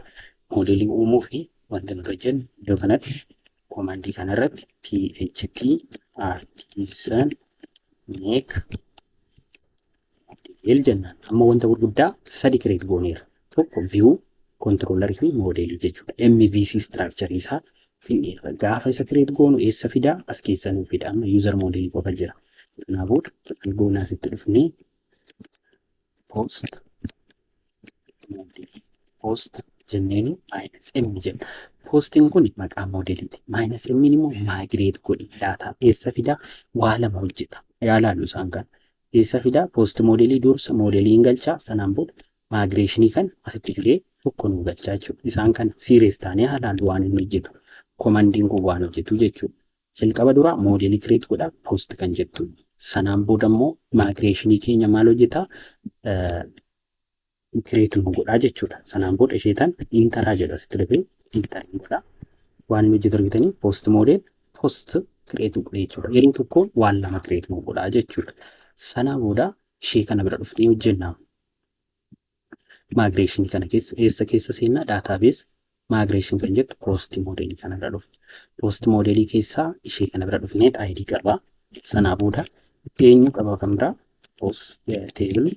modelii uumuu fi wanti nuti hojjennu iddoo kanatti commandii kanarratti PHP artisan make model jennaan. Amma wanta gurguddaa sadi create gooneera. Tokko view, controllerii fi modelii jechuudha. MVC structure isaa finneerra. Gaafa isa create goonu eessa fidaa? As keessa nuu fida. Amma user modelii qofa jira. Kanaa booda goonaa asitti dhufnee post model post jenneeni minus m jenna. Postiin kun maqaa modeliiti. Minus m immoo migrate godhi data eessa fidaa? Waa lama hojjeta. Yaa laallu isaan kana. Eessa fidaa? Post modelii dursa modelii hin galchaa, sanaan booda migrationii kan asitti fidee tokko nuu galchaa jechuudha. Isaan kana serious taanee haa laallu waan inni hojjetu. Commandiin kun waan hojjetu jechuudha. Jalqaba duraa modelii create godhaa post kan jettu. Sanaan booda immoo migrationii keenya maal hojjetaa? Create nu godhaa jechuudha. Sanaan booda ishee tan enteraa jedha, asitti dhufee enterii godhaa. Waan inni hojjetu argitanii, post model post create godhe jechuudha. Yeroo tokko waan lama create nu godhaa jechuudha. Sanaa booda ishee kana bira dhufnee hojjennaa. Migrationii kana keessa eessa keessa seennaa? Database migration kan jettu post modelii kana bira dhufne. Post modelii keessaa ishee kana bira dhufnee ID qabaa. Sanaa booda eenyu qaba kan biraa? Post table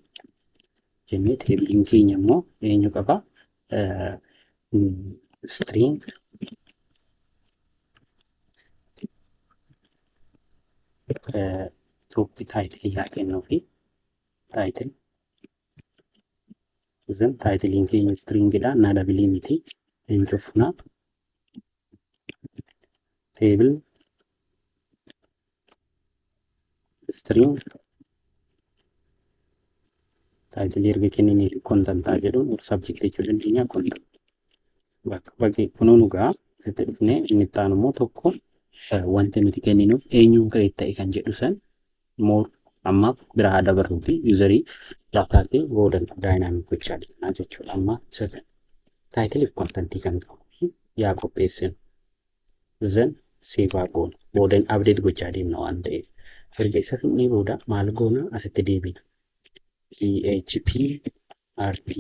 jennee, tableiin keenya immoo eenyu qaba? String tokki titleii haa kennuu fi title. Then titleiin keenya stringidha, nullableii miti, hin cufna. Table string titleii erga kenninee contentaa jedhuun subject jechuu dandeenya, content bakka bakkee kunuu nu ga'a. Asitti dhufnee inni itti aanu immoo tokko wanti nuti kenninuuf eenyuun create ta'e kan jedhu san more ammaaf bira haa dabarruuti, userii dataatee booda dynamic gochaa deemnaa jechuudha. Amma isa kana titleiif contentii kan qabu yaa qopheessinu. Then saveaa goona. Boodan update gochaa deemna waan ta'eef. Erga isa fixnee booda maal goona? Asitti deebina. PHP RT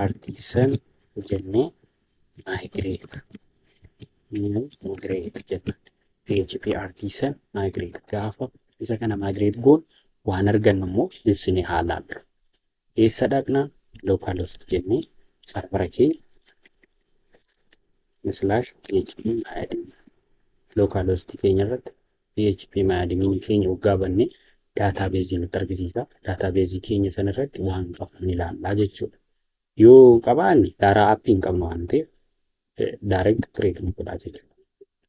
artisan jennee migrate jenna. PHP artisan migrate, gaafa isa kana migrate goon waan argannu immoo ibsinee haa laallu. Eessa dhaqna? Localhost jennee servera keenya /phpMyAdmin, localhost keenya irratti PHP myadmin keenya waggaa bannee databaseii nutti argisiisa. Databaseii keenya sana irratti waan qabu ni ilaallaa jechuudha. Yoo qabaanne daaraa appii hin qabnu waan ta'eef direct create nu godhaa jechuudha.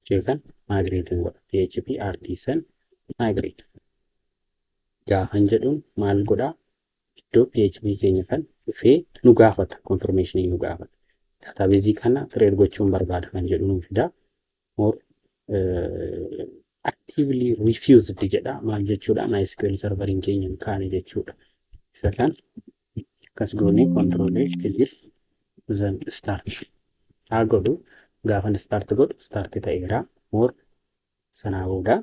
Ishee kan migrate godha. PHP artisan migrate. Gaafan jedhuun maal godhaa? Iddoo PHP keenya kan dhufee nu gaafata. Confirmation nu gaafata. Databaseii kana create gochuun barbaada kan jedhu nu fidaa. More actively refused jedha. Maal jechuudha? MySQL serveriin keenya hin kaane jechuudha. Isa kan Akkas goonee control clear, then start haa godhu. Gaafan start godhu start ta'eera. More sanaa booda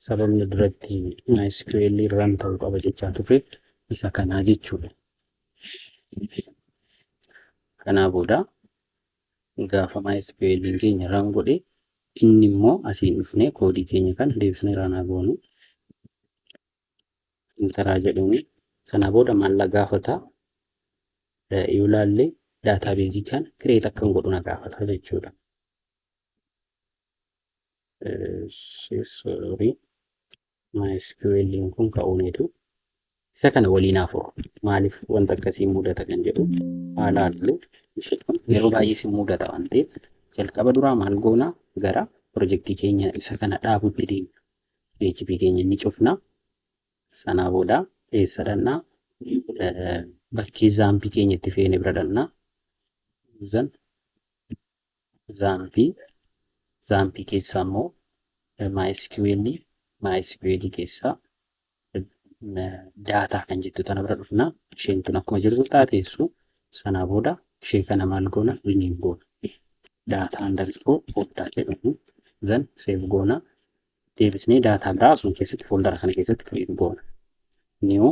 sababni duratti MySQL run ta'uu qaba jechaa turre isa kanaa jechuudha. Kanaa booda gaafa MySQL keenya run godhe, inni immoo asiin dhufnee koodii keenya kan deebisnee run haa goonu. Enter aa jedhuuni. Sanaa booda maal gaafata yoo laalle, database kana create akkan godhu na gaafata jechuudha. Sorry, MySQL kun ka'uuneetu isa kana waliin haa furu. Maaliif wanta akkasii mudata kan jedhu haa laallu. Isheen kun yeroo baay'ee si mudata waan ta'eef, jalqaba duraa maal goonaa? Gara pirojektii keenya isa kana dhaabutti deemna. PHP keenya ni cufna. Sanaa booda eessa dhannaa? Bakkee XAMPP keenya itti feene bira dhannaa. Then XAMPP, XAMPP keessaa immoo MySQL, MySQL keessaa data kan jettu tana bira dhufna. Isheen tun akkuma jirtu taateessu. Sanaa booda ishee kana maal goona? Rename goona. Data_folder jedhamu. Then save goona. Deebisnee data biraa asuma keessatti folder kana keessatti create goona. New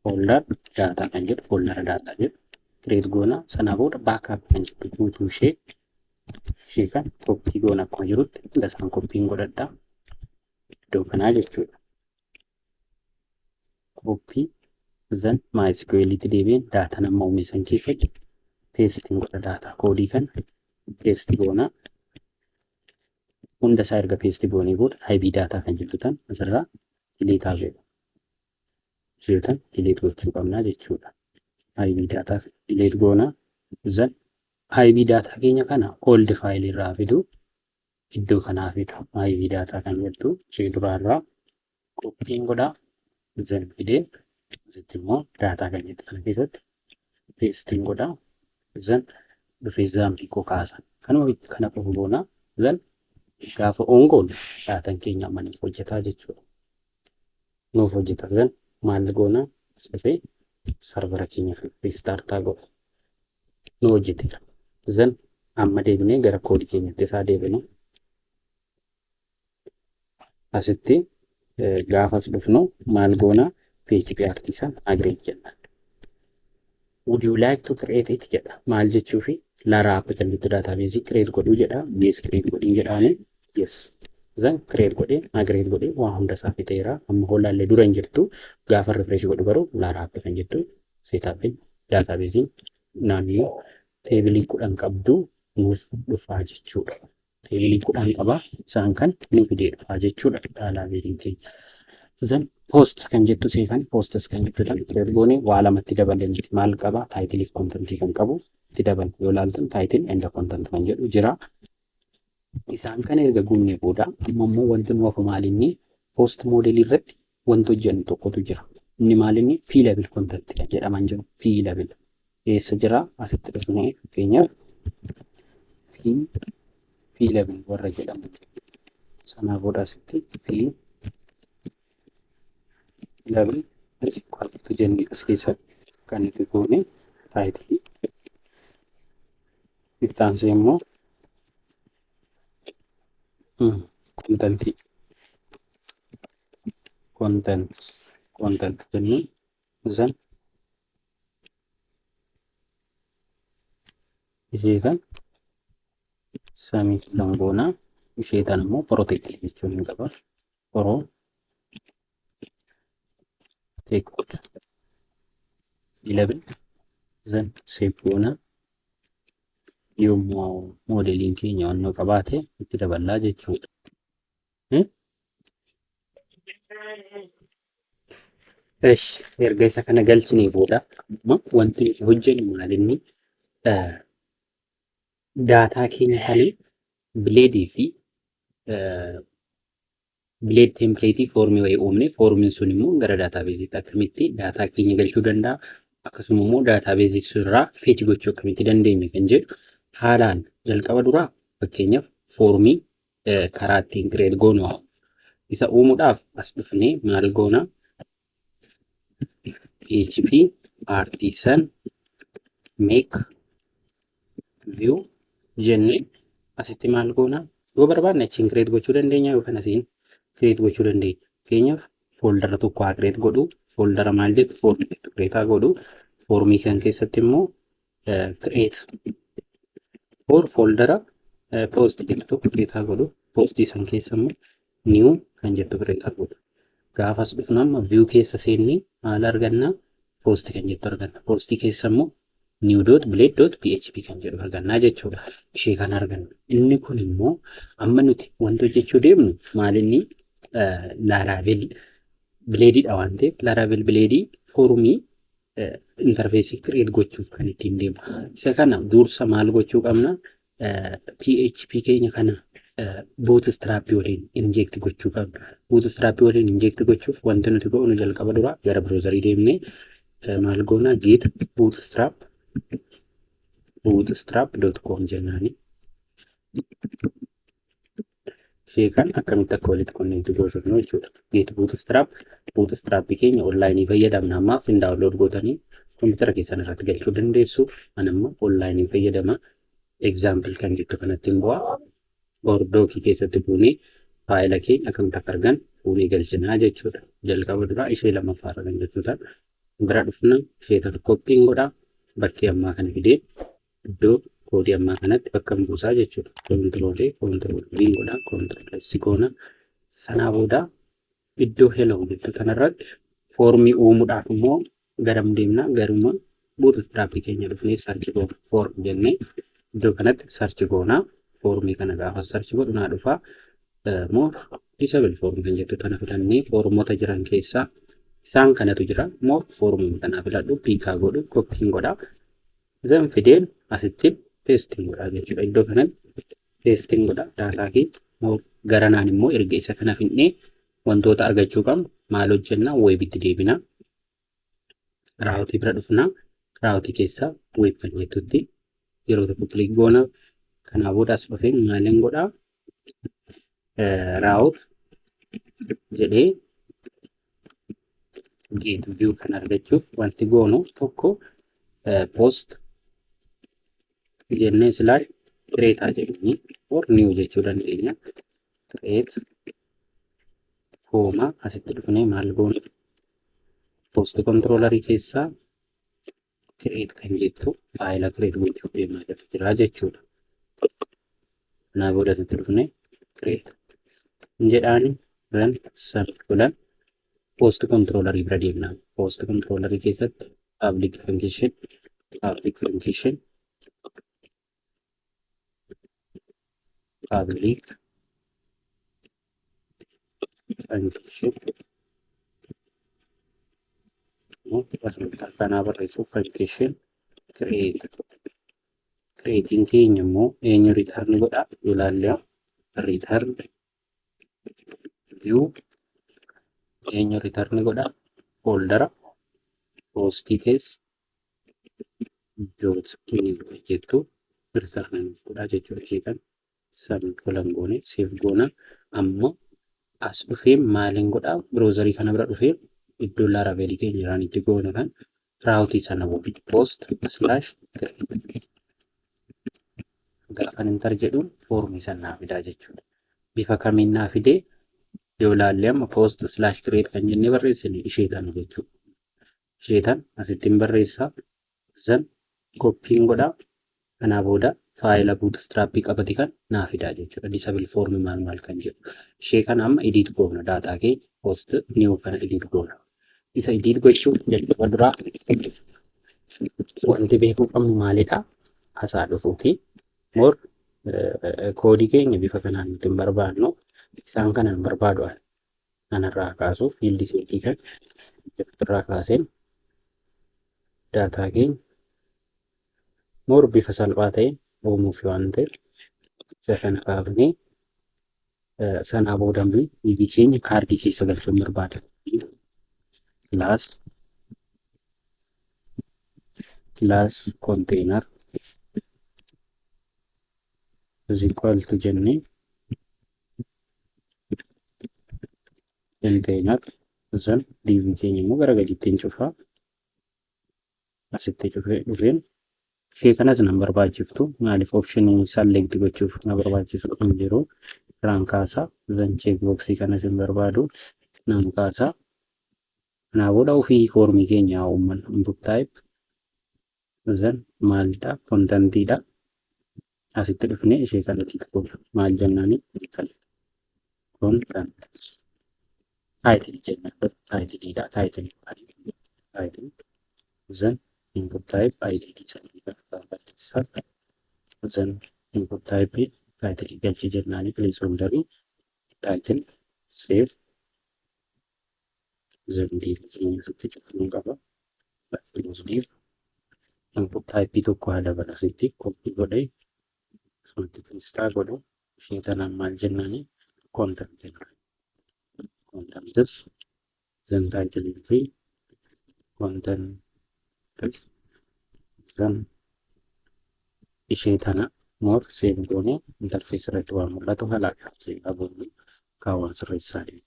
folder data kan jedhu, folder data jedhu create goona. Sanaa booda backup kan jettu guutuu ishee kan copy goona. Akkuma jirutti hunda isaan copyn godhadhaa. Iddoo kanaa jechuudha. Copy, then MySQLitti deebi'een data nama uume san keessatti pasten godha. Data koodii kana paste goona. Hunda isaa erga paste goonee booda IB data kan jettu tan asirraa delete haa godhu. Ishee tan delete gochuu qabnaa jechuudha. IB data delete goona. Then IB data keenya kana old file irraa fidu, iddoo kanaa fidu. IB data kan jettu ishee duraarraa copyn godhaa. Then fidee asitti immoo data kan jettu kana keessatti pasten godhaa. Then dhufee XAMPP koo kaasa. Kanuma kana qofa goonaa. Then gaafa on goonu datan keenya amma nuuf hojjetaa jechuudha. Nuuf hojjeta. Then maal goonaa? As dhufee server keenya restart godha. Nu hojjeteera. Then amma deebinee gara koodii keenyatti isaa deebinu. Asitti gaafas dhufnu maal goonaa? PHP artisan migrate jenna. "Would you like to create it?" jedha. Maal jechuufi? Lara app kan jettu database create godhuu jedha. Yes, create godhii jedhaani. Yes. Then create godhee, migrate godhee, waa hunda isaa fixeera. Amma hoolaallee dura hin jirtu. Gaafa refresh godhu garuu Lara app kan jettu setupiin databaseiin naannoo table 10 qabdu nuuf dhufaa jechuudha. Table 10 qaba, isaan kan nu fidee dhufaa jechuudha databaseiin keenya. Then post kan jettu seefan posts kan jettu tan create goone waa lamatti dabalee miti. Maal qaba? Title fi content kan qabu itti dabal. Yoo ilaaltan title and content kan jedhu jira. Isaan kana erga guunnee booda amma immoo wanti nu hafu maalinni? Post model irratti wanti hojjennu tokkotu jira. Inni maalinni? Fillable content kan jedhaman jiru. Fillable eessa jira? Asitti dhufnee fakkeenyaaf fillable warra jedhamu. Sanaa booda asitti fillable is equal to jennee as keessatti kan nuti goone title, itti aansee immoo content, content, content jennee, then ishee kan semicolon goonaa. Ishee tan immoo protect jechuun hin qaba, protected fillable. Then save goonaa. Yommuu modeliin keenya wannoo qabaate itti daballaa jechuudha. Esh, erga isa kana galchinee booda amma wanti nuti hojjennu maalinni? Data keenya kana Blade fi Blade template form wayii uumne, formiin sun immoo gara databaseitti akkamitti data keenya galchuu danda'a, akkasuma immoo database irraa fetch gochuu akkamitti dandeenya kan jedhu haalaan. Jalqaba duraa fakkeenyaaf form karaa ittiin create goonu isa uumuudhaaf as dhufnee maal goona? PHP artisan make view jennee asitti maal goona? Yoo barbaanne achiin create gochuu dandeenya yookaan asiin create gochuu dandeenya. Fakkeenyaaf, foldera tokko haa create godhu. Foldera maal jettu, formii jettu create haa godhu. Formii kan keessatti immoo create for foldera post jettu tokko create haa godhu. Postii san keessa immoo new kan jettu create haa godhu. Gaafas dhufnu amma view keessa seennee maal arganna? Post kan jettu arganna. Postii keessa immoo new.blade.php kan jedhu argannaa jechuudha. Ishee kan argannu. Inni kun immoo amma nuti wanti hojjechuu deemnu maal? Inni Laravel Bladeidha waan ta'eef, Laravel Blade formii interfaceii create gochuuf kan ittiin deemu. Isa kana dursa maal gochuu qabna? PHP keenya kana Bootstrap waliin inject gochuu qabna. Bootstrap waliin inject gochuuf wanti nuti goonu jalqaba dura gara browserii deemnee maal goona? Get bootstrap bootstrap.com jennaani. Ishee kan akkamitti akka walitti connect goosifnu jechuudha. Get bootstrap, bootstrap keenya onlineii fayyadamna. Ammaaf hin download gootanii kompiitara keessan irratti galchuu dandeessu. Ani amma onlineii fayyadama. Example kan jettu kanatti hin bu'aa. Hordofii keessatti buunee faayila keenya akkamitti akka argan fuunee galchinaa jechuudha. Jalqaba duraa ishee lammaffaarra kan jettu ta'a. Bira dhufna, ishee kana copyn godhaa, bakkee ammaa kana fidee iddoo codeii ammaa kanatti bakka buusaa jechuudha. Control control V godhaa, control S goona. Sanaa booda iddoo hello jettu kanarratti formii uumuudhaaf immoo garam deemna? Garuma Bootstrapii keenya dhufnee search goona. Form jennee iddoo kanatti search goonaa. Formii kana gaafa search godhu naa dhufaa. More disable form kan jettu tana filannee formota jiran keessaa isaan kanatu jira. More formii kanaa filadhu, pick godhu, copyn godhaa. Then fideen asitti pasten godhaa jechuudha. Iddoo kanatti pasten godhaa data kee. More garanaan immoo erga isa kana finnee wantoota argachuu qabnu maal hojjennaa? Webitti deebinaa. Routeii bira dhufnaa. Routeii keessaa web kan jettutti yeroo tokko click goona. Kanaa booda as dhufee maaliin godhaa? Route jedhee get view kan argachuuf wanti goonu tokko post jennee slash create jedhanii or new jechuu dandeenya. Create comma asitti dhufnee maal goonu? Post controllerii keessaa create kan jettu faayila create gochuuf deemaa jira jechuudha. Kanaa booda asitti dhufnee create jedhaani, then semicolon, post controllerii bira deemna. Post controllerii keessatti public function akkanaa barreessuuf function create. Createin keenya immoo eenyu return godha ilaalle? Return view eenyu return godha? Foldera postii keessa dot new jettu return godha jechuudha. Ishee kan semicolon goone save goona. Amma as dhufee maaliin godhaa? Browserii kana bira dhufee iddoo Laravelii keenya jiraan itti goone kan routeii sana post slash gaafan enter jedhuun formii sana naa fidaa jechuudha. Bifa kamiin naa fidee yoo ilaalle, amma post slash create kan jennee barreessine ishee tana jechuudha. Ishee tan asittiin barreessaa, then copyn godhaa, kanaa booda faayila Bootstrapii qabate kan naa fidaa jechuudha. Disable form maal maal kan jedhu. Ishee kana amma edit goona, data keenya post new kana edit goona. Isa edit gochuuf jalqaba duraa wanti beekuu qabnu maalidha? Asaa dhufuuti. More codeii keenya bifa kanaan nuti hin barbaadnu. Isaan kana hin barbaadu. Kanarraa kaasuuf field setii kan irraa kaaseen data keenya more bifa salphaa ta'een uumuuf waan ta'eef isa kana kaafnee, sanaa booda immoo biyyi keenya cardii keessa galchuun barbaada. Class container is equal to jennee container, then div keenya immoo gara gadiitti hin cufaa. Asitti dhufeen ishee kanas nan barbaachiftu. Maaliif? Optionii select gochuuf na barbaachisu hin jiru. Irraan kaasaa. Then check boxii kanas hin barbaadu, nan kaasaa. Kanaa booda ofii formii keenya haa uummannu. Input type then maalidha? Contentiidha. Asitti dhufnee ishee kanatti goona. Maal jennaani? Content title jenna. Titleiidha. Title, title, then input type id sanii barbaachisa. Then input type title galchi jennaani, placeholderii title, save, then div asitti cufamuu qaba. Close div. Input type tokko haa dabalu. Asitti copy godhee asumatti paste godhu. Ishee tanaan maal jennaani? Content jenna. Contents, then title fi content, then ishee tana more save goonee interface irratti waan mul'atu haala save goonee kaawwan sirreessaa deema.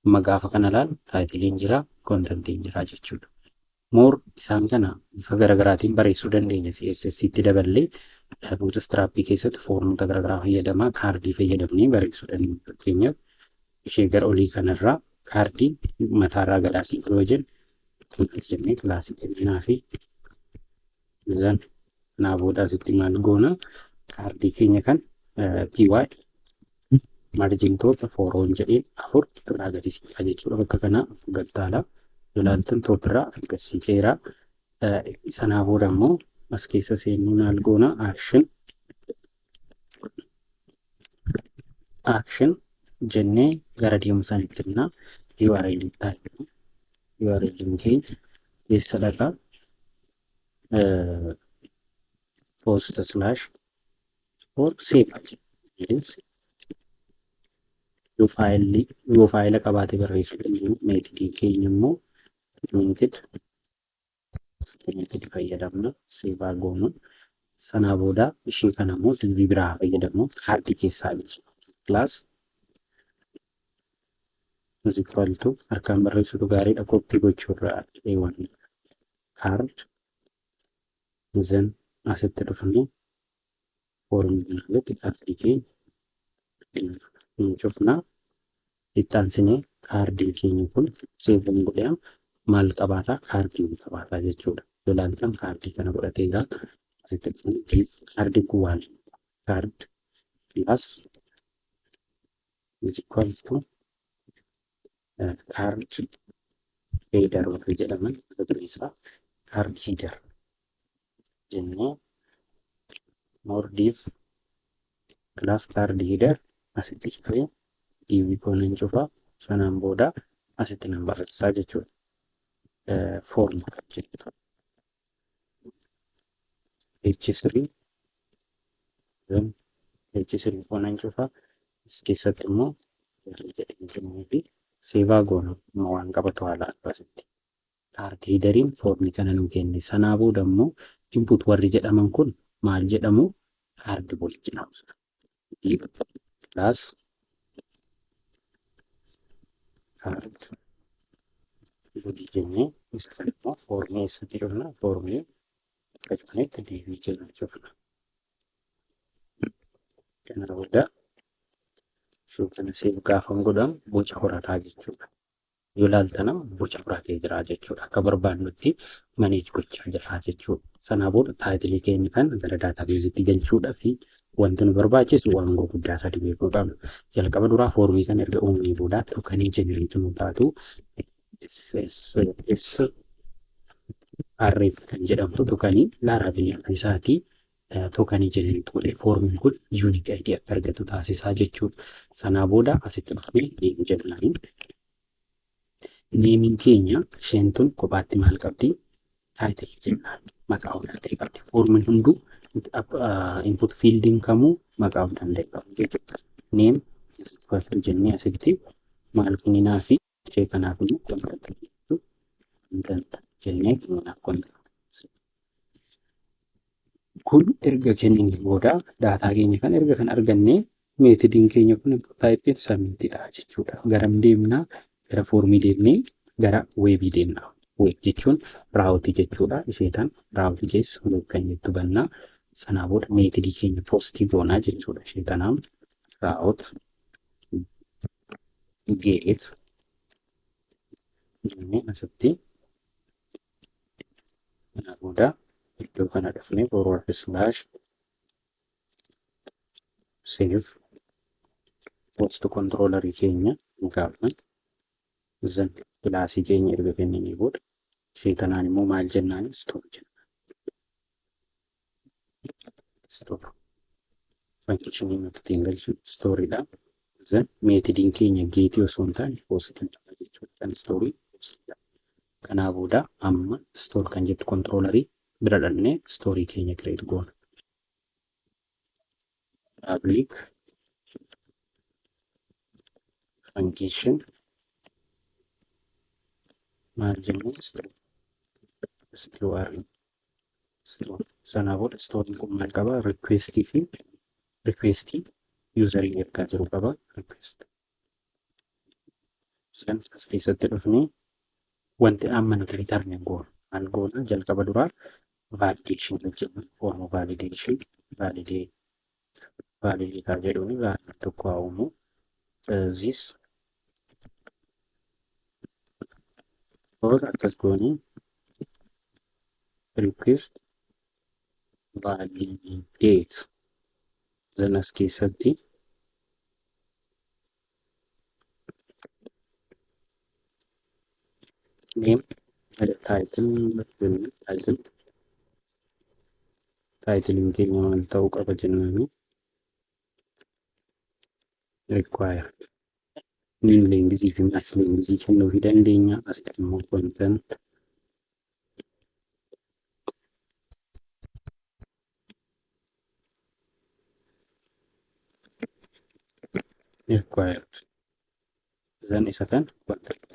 Amma gaafa kana ilaalu titleiin jira, contentiin jira jechuudha. More isaan kana bifa garaagaraatiin barreessuu dandeenya. CSS itti daballee Bootstrap keessatti formota garaagaraa fayyadamaa, cardii fayyadamnee barreessuu dandeenya. Fakkeenyaaf, ishee gara olii kanarraa cardii mataarraa gadaasii yoo jennu, class jennee classii kenninaa fi then kanaa booda asitti maal goona? Cardii keenya kan py margin top 4 jedheen 4 irraa gadi siiqa jechuudha. Bakka kana 4 galtaala. Yoo ilaaltan top irraa 4 gadi siiqeera. Sanaa booda immoo as keessa seennuu maal goona? Action, action jennee gara deemsanitti himna. URL taa'e. URL keenya eessa dhaqaa? Post slash or save jedhu. Yoo fileli, yoo filea qabaate barreessuu dandeenya. Methodii keenya immoo method fayyadamna. Save goonu. Sanaa booda ishee kana immoo divii biraa fayyadamnu, cardii keessaa jechuudha. Class is equal to, harkaan barreessutu gaariidha copy gochuurraa eewwan, card, then asitti dhufnee formii kanarratti cardii keenya hin cufnaa. Itti aansinee cardiin keenya kun save godhee maal qabaataa? Cardii qabaataa jechuudha. Yoo ilaaltan cardii kana godhatee jira. Asitti dhufnee cardiin kun waan card plus is equal to card header warri jedhaman, mata duree isaa card header jennee, more div class card header asitti cufee, div koonan cufaa. Sanaan booda asitti nan barreessaa jechuudha. Form kan jettu H3, then H3 koonan cufaa. As keessatti immoo jedhee kennuu fi save goonu waan qabatu haala akkasitti. Card headeriin formii kana nuu kenne. Sanaa booda immoo input warri jedhaman kun maal jedhamu? Card body jedhamu. Class card body jennee isa kana immoo formii eessatti cufna? Formii akka cufnetti divii jenna cufna. Kana booda ishee kana save gaafa godhamu boca horataa jechuudha. Yoo ilaaltan boca horatee jira jechuudha. Akka barbaannutti manage gochaa jira jechuudha. Sanaa booda titleii keenya kan gara databaseitti galchuudhaa fi wanti nu barbaachisu waan gurguddaa sadi beekuu qabna. Jalqaba duraa formii kana erga uumnee booda tokenii generate nu taatu SSRF kan jedhamtu tokenii Laravelii isaatii tokenii generate godhee formiin kun unique ID akka argatu taasisaa jechuudha. Sanaa booda asitti dhufnee name jennaani. Nameiin keenya isheen tun kophaatti maal qabdi? Title jennaan. Maqaa of danda'e qabdi. Formiin hunduu, input fieldiin kamuu maqaa of danda'e qabu jechuudha. Name jennee asitti maal kenninaa fi ishee kanaaf immoo content jennee kenninaaf content. Kun erga kennine booda data keenya kan erga kan arganne methodiin keenya kun typeiin submitidha jechuudha. Garam deemnaa? Gara formii deemnee gara webii deemna. Web jechuun routeii jechuudha. Ishee tan routeii keessa web kan jettu bannaa. Sanaa booda methodii keenya postii goonaa jechuudha. Ishee tanaan route get jennee asitti kanaa booda iddoo kana dhufnee forward slash save post controllerii keenya gaafna. Then classii keenya erga kenninee booda ishee kanaan immoo maal jennaan? Store jenna. Store functionii nuti ittiin galchinu storeiidha. Then methodiin keenya getii osoo hin taane postii jechuudha. Kan storeii postiidha. Kanaa booda amma store kan jettu controllerii bira dhaqnee storeii keenya create goona. Public function maal jennee? Store, store, store. Sanaa booda storeiin kun maal qaba? Requestii fi requestii userii ergaa jiru qaba. Request. San as keessatti dhufnee wanti amma nuti return goonu maal goona? Jalqaba duraa validation hojjenna. Form validation, validate, validate jedhuuni validate tokko haa uumu. This or akkas goonee request validate. Then as keessatti name, title, title, titleiin keenya maal ta'uu qaba jennaani? Required min lengthii fi max lengthii kennuufii dandeenya. Asitti immoo content required. Then isa kan content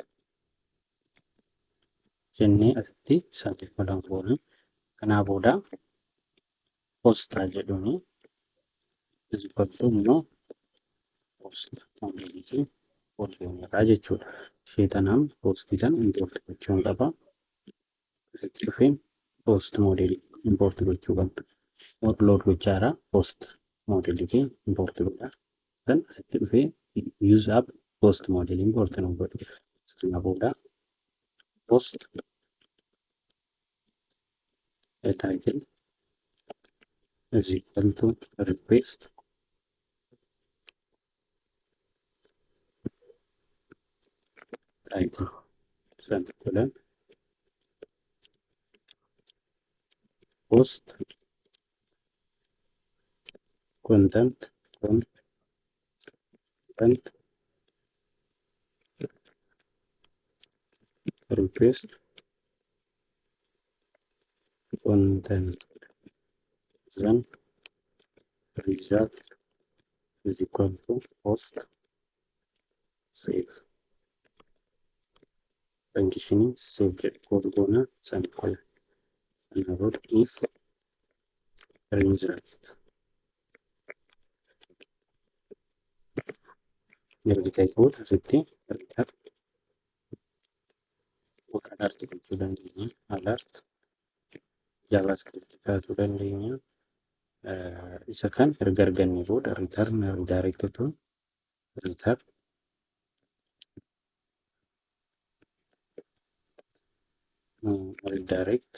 jennee asitti semicolon goona. Kanaa booda postaa jedhuuni is equal to immoo post modelii ol jechuudha. Ishee tanaan postii tan import gochuun qaba. Asitti dhufeen post modelii import gochuu qabna. Upload gochaara post modelii keenya import godha. Then asitti dhufee use app post modelii import nu godhu. Sana booda post title is equal to request title semicolon post content, content request content. Then result is equal to post save function save jedhu code goona semicolon. Sana booda if result erga ta'e booda asitti return alert gochuu dandeenya. Alert JavaScript kaasuu dandeenya. Isa kan erga arganne booda return redirect to return redirect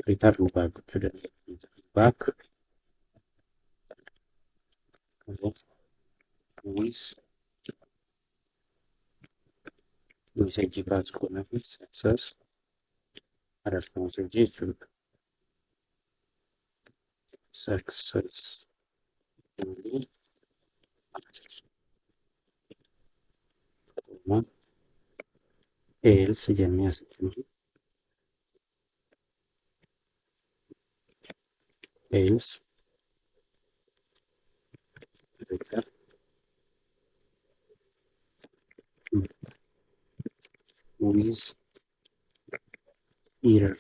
return back gochuu dandeenya. Back with message pass goona fi success alert message jechuudha. Successfully else jennee asitti else return with error.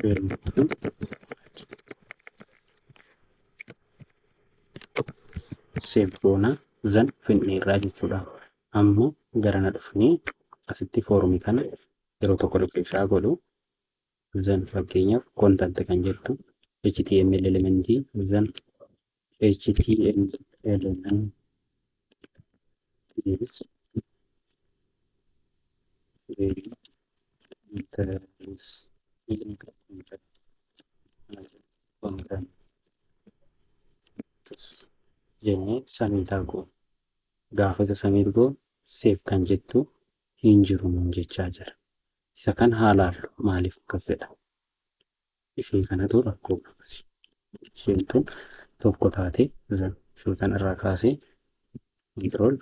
Equal to save goona, then finneerraa jechuudha. Ammoo garana dhufnee asitti foormii kana yeroo tokko refresh godhu. Then fakkeenyaaf content kan jettu HTML elementii, then HTML element is very interesting content jennee submit goona. Gaafa isa submit goonu save kan jettu hin jiru nuun jechaa jira. Isa kan haa laallu, maaliif akkas jedha. Ishee kanatu rakkoo qabasi. Isheen tun tokko taate, then ishee kan irraa kaasee control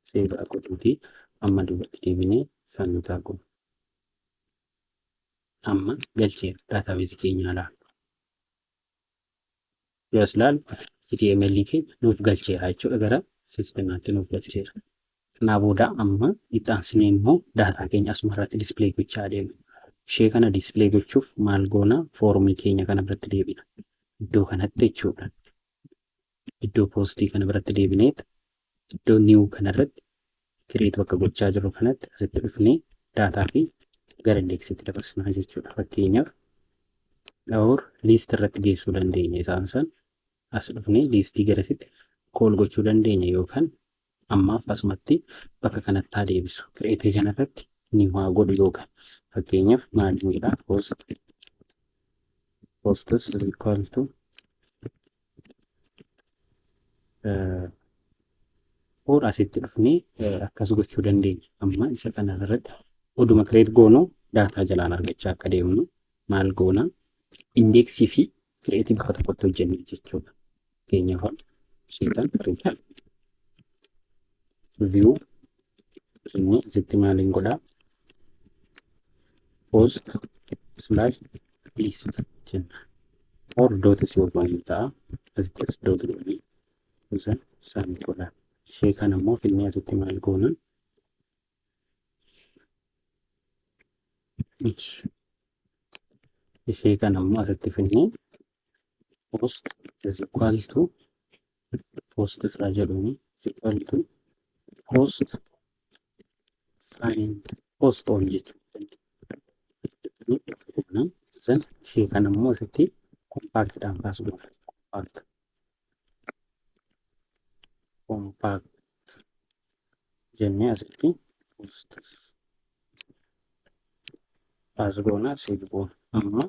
save godhuutii amma duubatti deebinee submit goona. Amma galcheera, database keenya ilaalu. Yoo as ilaalu HTML keenya nuuf galcheera jechuudha, gara sistemaatti nuuf galcheera. Kanaa booda amma itti aansinee immoo daataa keenya asuma irratti display gochaa adeemna. Ishee kana display gochuuf maal goona? Foormii keenya kana biratti deebina. Iddoo kanatti jechuudha. Iddoo postii kana biratti deebineet iddoo new kanarratti create bakka gochaa jirru kanatti asitti dhufnee daataa fi gara indexiitti dabarsinaa jechuudha. Fakkeenyaaf or list irratti geessuu dandeenya, isaan san as dhufnee listii garasitti call gochuu dandeenya yookaan ammaaf asumatti bakka kanatti haa deebisu. Create kanarratti ni waa godhu yookaan fakkeenyaaf maal jedhaa, post posts is equal to or asitti dhufnee akkas gochuu dandeenya. Amma isa kana irratti oduma create goonu daataa jalaan argachaa akka deemnu maal goona? Indexii fi create bakka tokkotti hojjenne jechuudha. Fakkeenyaaf isheetan create view inni asitti maaliin godhaa? Post slash list jenna. Or dot yoo goone ta'a. Asittis dot goonee isa saan godha. Ishee kana immoo finnee asitti maal goona? Ishee kana immoo asitti finnee post is equal to post isaa jedhuuni is equal to post find post all jechuudha. Then ishee kana immoo asitti compactidhaan pass goona. Compact. Compact jennee asitti post pass goona, save goona. Amma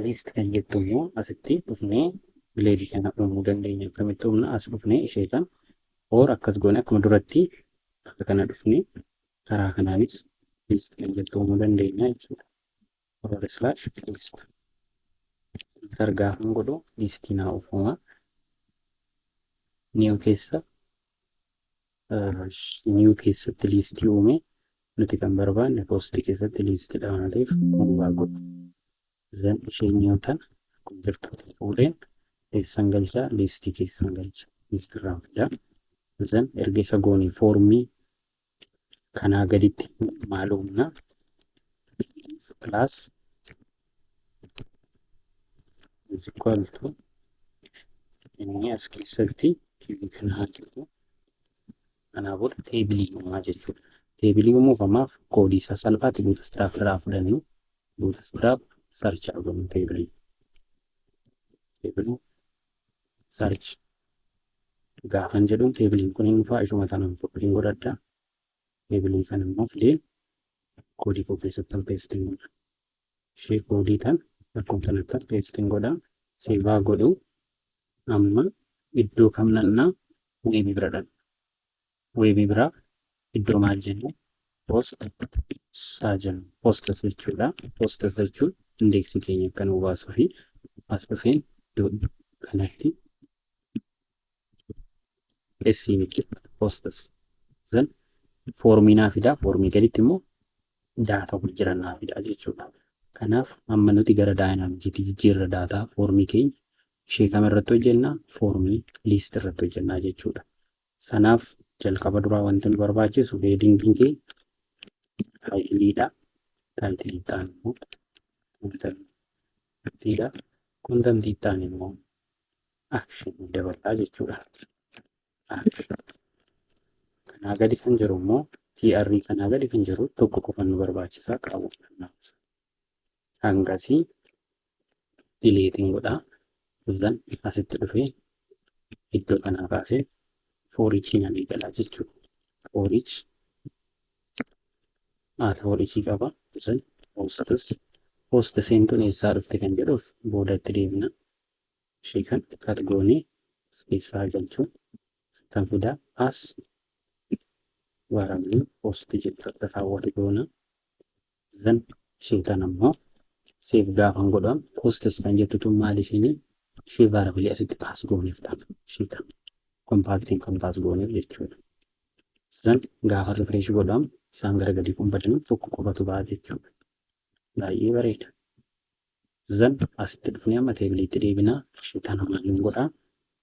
list kan jettu immoo asitti dhufnee bladeii kana uumuu dandeenya. Akkamitti uumna? As dhufnee ishee kan or akkas goone, akkuma duratti bakka kana dhufnee karaa kanaanis list kan jettu uumuu dandeenya jechuudha. Forward slash list. Enter gaafan godhu listii naa uufama. New keessa, new keessatti listii uume, nuti kan barbaanne postii keessatti listiidha waan ta'eef hundaa godhu. Then ishee new tana akkuma jirtutti fuudheen eessan galchaa? Listii keessan galcha. Listirraan fidaa. Then erga isa goonee foormii kanaa gaditti maal uumna? Class is equal to inni as keessatti TV kana haa jedhu. Kanaa booda tableii uumaa jechuudha. Tableii uumuuf ammaaf codeii isaa salphaatti Bootstrap irraa fudhannu, Bootstrap search goonu, tableii. Tableii search gaafan jedhuun tableiin kun hin dhufaa, ishuma tanaan fudheen godhadha. Tableii kana immoo fidee codeii koo keessatti pasteiin godha. Ishee codeii tan akkuma sanatti pasteiin godha. Save godhu. Amma iddoo kam dhaqnaa? Webii bira dhaqna. Webii biraa iddoo maal jennu? Post saa jennu. Posts jechuudha. Posts jechuun indexii keenya akka nu baasuu fi as dhufeen iddoo kanatti S miti, posts. Then foormii naa fidaa, foormii gaditti immoo daataa wal jiran naa fidaa jechuudha. Kanaaf amma nuti gara dynamiciitti jijjiirra daataa foormii keenya. Ishee kam irratti hojjennaa? Foormii list irratti hojjennaa jechuudha. Sanaaf jalqaba duraa wanti nu barbaachisu headingiin keenya titleiidha. Titleii ta'an immoo Contentiidha. Contentii itti aane immoo action dabalaa jechuudha. Action. Kanaa gadi kan jiru immoo TR kanaa gadi kan jiru tokko qofa nu barbaachisaa qabu. Hangasii deleteiin godhaa. Then asitti dhufee iddoo kanaa kaasee foreachii nan eegalaa jechuudha. Foreach haata foreachii qaba. Then posts post seentuun eessaa dhufte kan jedhuuf boodatti deebina. Ishee kan cut goonee as keessaa galchuun kan fidaa as variable post jettu akka kaawwatu goona. Then ishee tan ammoo save gaafan godhamu posts kan jettu tun maal ishiin ishee variable asitti pass gooneef ta'a. Ishee tan compactiin kan pass gooneef jechuudha. Then gaafa refresh godhamu isaan gara gadii kun badanii tokko qofatu ba'a jechuudha. Baay'ee bareeda. Then asitti dhufnee amma tableiitti deebinaa. Ishee tana maaliin godhaa?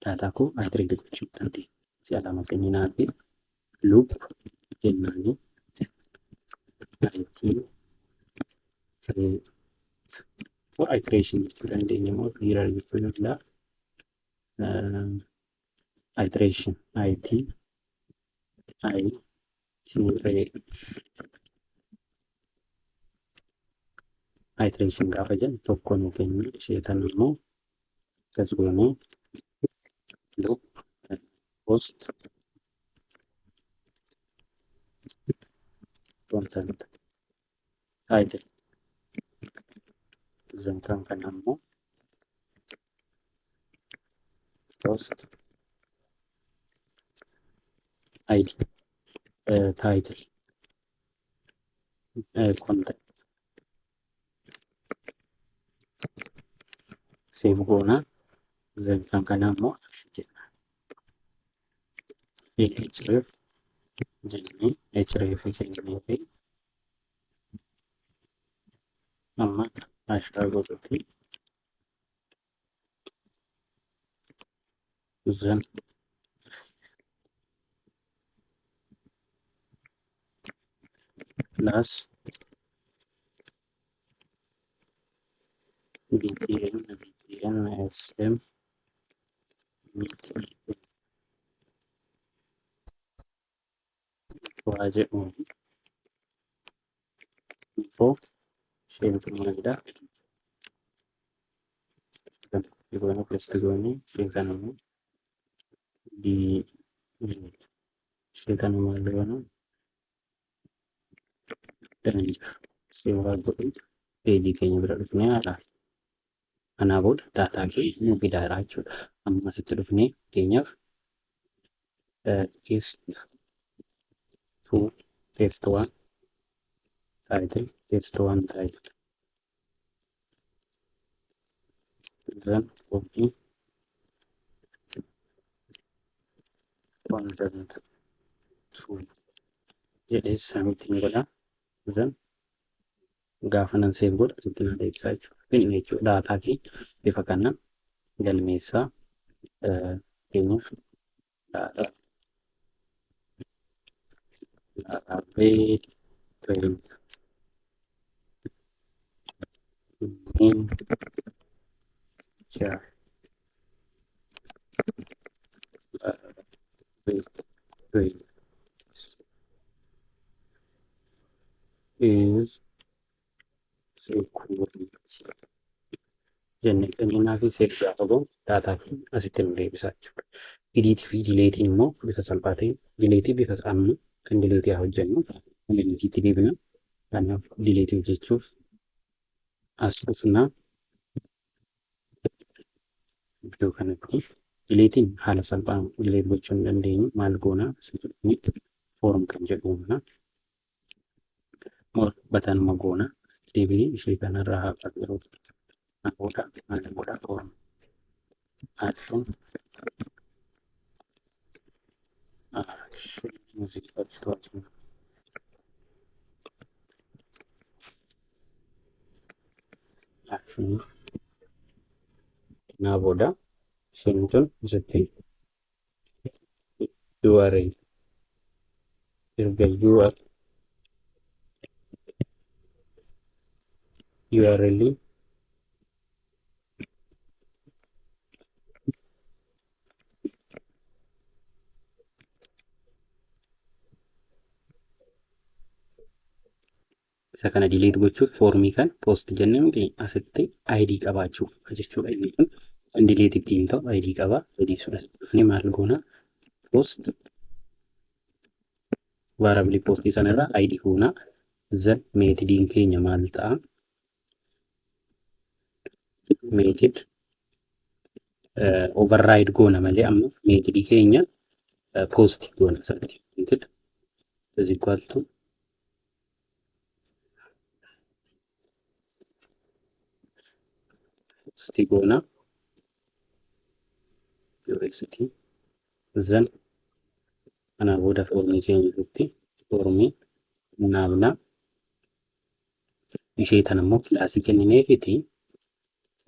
Data koo iterate gochuu dandeenya. Si'a lama kenninaa fi loop jennaani iterate for iteration jechuu dandeenya immoo hiriira jechuu danda'a. Iteration it iteration iteration gaafa jennu tokko nu kenna, ishee tan immoo akkas goonee loop post content title, then kan kana immoo post id title content save goonaa. Then kan kana immoo jenna href jennee href kennee fi amma hashtag godhuti, then plus btn btn sm btn waa jedhuun info isheen kun maalidha? Goone paste goone, ishee kana immoo d ishee kana maal goona? Danger save godhu, peejii keenya bira dhufnee haala kanaa booda data kee nu fidaadha jechuudha. Amma asitti dhufnee fakkeenyaaf test two, test one title, test one title, then copy content two jedhee submitiin godha. Then gaafa nan save godha asitti na deebisaa jechuudha. Finne jechuudha, data kee bifa kanaan galmeessaa. Fakkeenyaaf data Laravel 12 ninja Laravel 12 is security jennee kenninaa fi save gaafa goonu data keenya asitti nu deebisaa jechuudha. Editii fi deleteiin immoo bifa salphaa ta'een deleteii bifa amma kan deleteii haa hojjennu, kan ediitiitti deebina. Kanaaf deleteii hojjechuuf as dhufnaa, iddoo kanatti deleteiin haala salphaan delete gochuu hin dandeenyu. Maal goonaa? Asitti dhufnee form kan jedhu uumna. More buttonuma goona. Deebinee ishee kanarraa haa yeroo booda maal godha? Form action action music first action kanaa booda isheen tun asitti URL erga URL Isa kana delete gochuuf formii kan post jennee miti asitti ID qabaachuu qaba jechuudha. Inni kun kan delete ittiin ta'u ID qaba. ID sun asitti dhufnee maal goona? Post variable postii sanarraa ID fuuna. Then methodiin keenya maal ta'a? Method override goona malee amma methodii keenya post goona asirratti. Method is equal to post goona UXT. Then kanaa booda formii keenya irratti formii naabna. Ishee tan immoo classii kennineefiti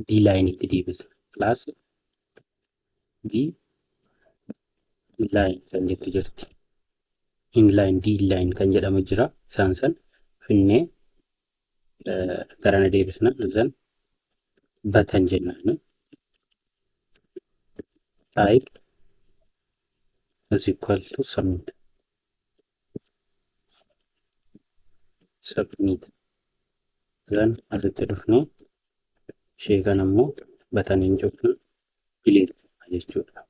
D-lineitti deebisna. Class D-line kan jettu jirti. Inline D-line kan jedhamu jira. Isaan san finnee garana deebisna. Then button jennaan. Type is equal to submit. Submit. Then asitti dhufnee ishee kana immoo buttoniin cufna, delete jechuudha.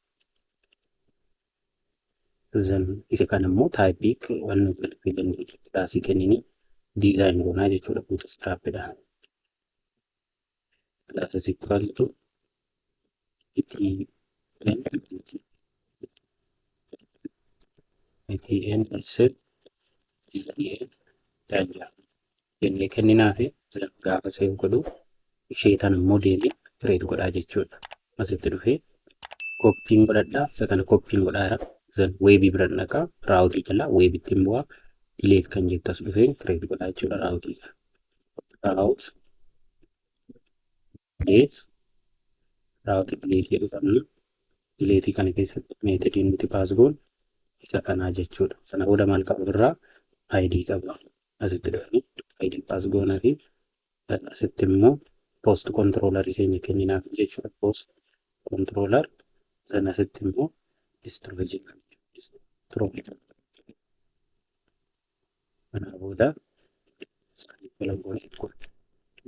Then isa kana immoo typeii waan nuti filannu classii kenninii design goonaa jechuudha bootstrapidhaan. Class is equal to btn btn set btn danger jennee kenninaa fi gaafa save godhu ishee tan immoo deemee create godhaa jechuudha. Asitti dhufee copyiin godhadhaa. Isa kana copyiin godhaara. Then webii bira dhaqaa, routeii jalaa webitti hin bu'aa, delete kan jettu as dhufee create godhaa jechuudha routeii kana. Route delete, route delete jedhu qabna. Deleteii kana keessatti methodiin nuti pass goonu isa kanaa jechuudha. Sana booda maal qaba irraa? ID qaba. Asitti dhufanii ID pass goonaa fi asitti immoo post controllerii keenya kenninaaf jechuudha. Post controller, sana asitti immoo destroy jenna. Destroy. Kanaa booda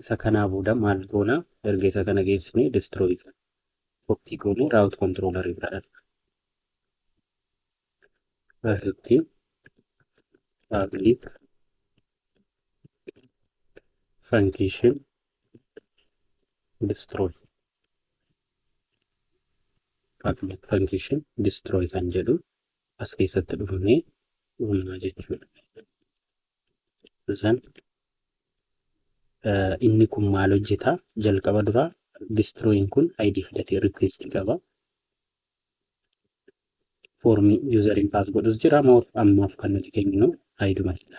isa kanaa booda maal goona? Erga isa kana geessinee destroy kana copy goonee route controllerii bira dhaqna. Asitti public function destroy, public function destroy kan jedhu as keessatti dhufnee uumnaa jechuudha. Then inni kun maal hojjeta? Jalqaba duraa destroyin kun ID fidatee request qaba. Formii useriin pass godhus jira moo ammaaf kan nuti kenninu ID madha.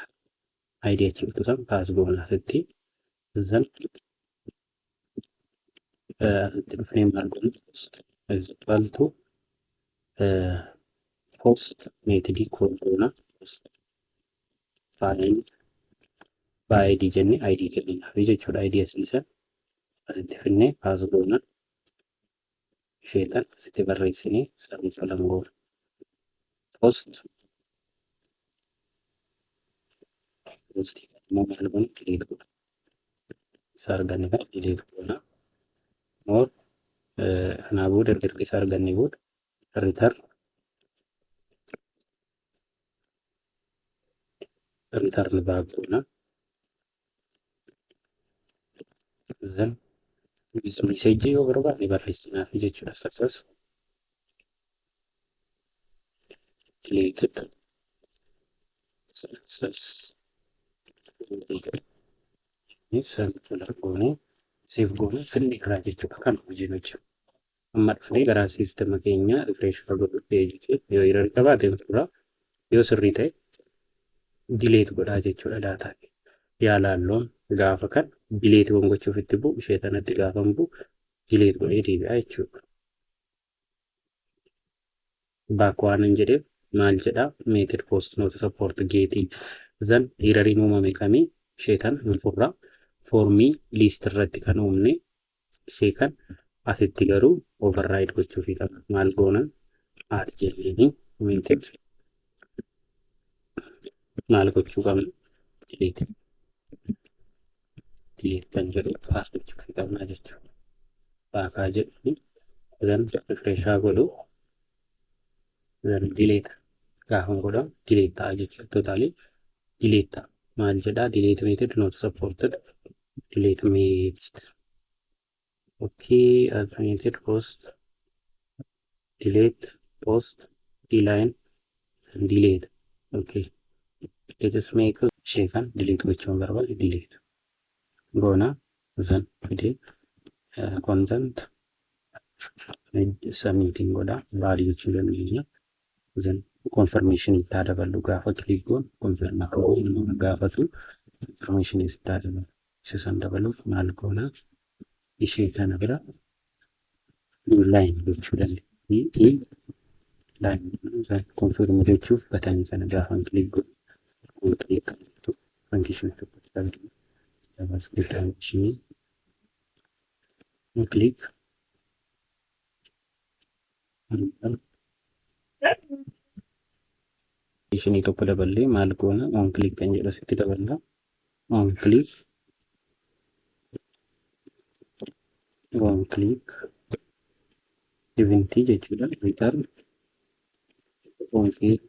ID achi dhuftu san pass goona asitti. Then asitti dhufnee maal goona? Post is equal to post methodii call goona. Post find by ID jennee ID kenninaaf jechuudha. ID asiisan asitti finnee pass goona. Ishee tan asitti barreessinee semicolon goona. Post postii immoo maal goona? Delete goona. Isa arganne kana delete goona. More kanaa booda erga isa arganne booda return back goona. Then message yoo barbaadne barreessinaaf jechuudha. Success deleted, success semicolon goonee save goonee finni irraa jechuudha. Kan hojiin hojjetu. Amma dhufnee gara systema keenya refresh godhu pageii yoo error qabaate dura yoo sirrii ta'e delete godhaa jechuudha data. Yaalaalloon gaafa kan delete gochuuf itti bu'u ishee tanatti gaafa bu'u delete godhee deebi'a jechuudha. Back waan hin jedheef maal jedhaa? Method post not support getii. Then erroriin uumame kamii? Ishee tan hin furraa, formii list irratti kan uumne ishee kan asitti garuu override gochuufii qaba. Maal goona? At jenneeni method maal gochuu qabna? Delete. Delete kan jedhu pass gochuu qabnaa jechuudha. Baakaa jedhu, then refresh godhu, then delete gaafa godhamu delete ta'a jechuudha. Totally delete ta'a. Maal jedhaa? Delete method not supported. Delete method. Okay, alternated post, delete, post, line, and delete. Okay. Let us make ishee kan delete gochuun barbaade delete. Goona, then fidee content submitting godha, body jechuu dandeenya. Then confirmation itti haa daballu. Gaafa click goon confirm akka goonu gaafatu confirmation itti haa daballu. Isa san dabaluuf maal goona? Ishee kana bira line gochuu dandeenya. Line confirm gochuuf buttonii kana gaafa click godhu click kan jettu function tokko daballu. JavaScript function click Function tokko daballee maal goona? On click kan jedhu asitti daballa. On click event jechuudha. Return config.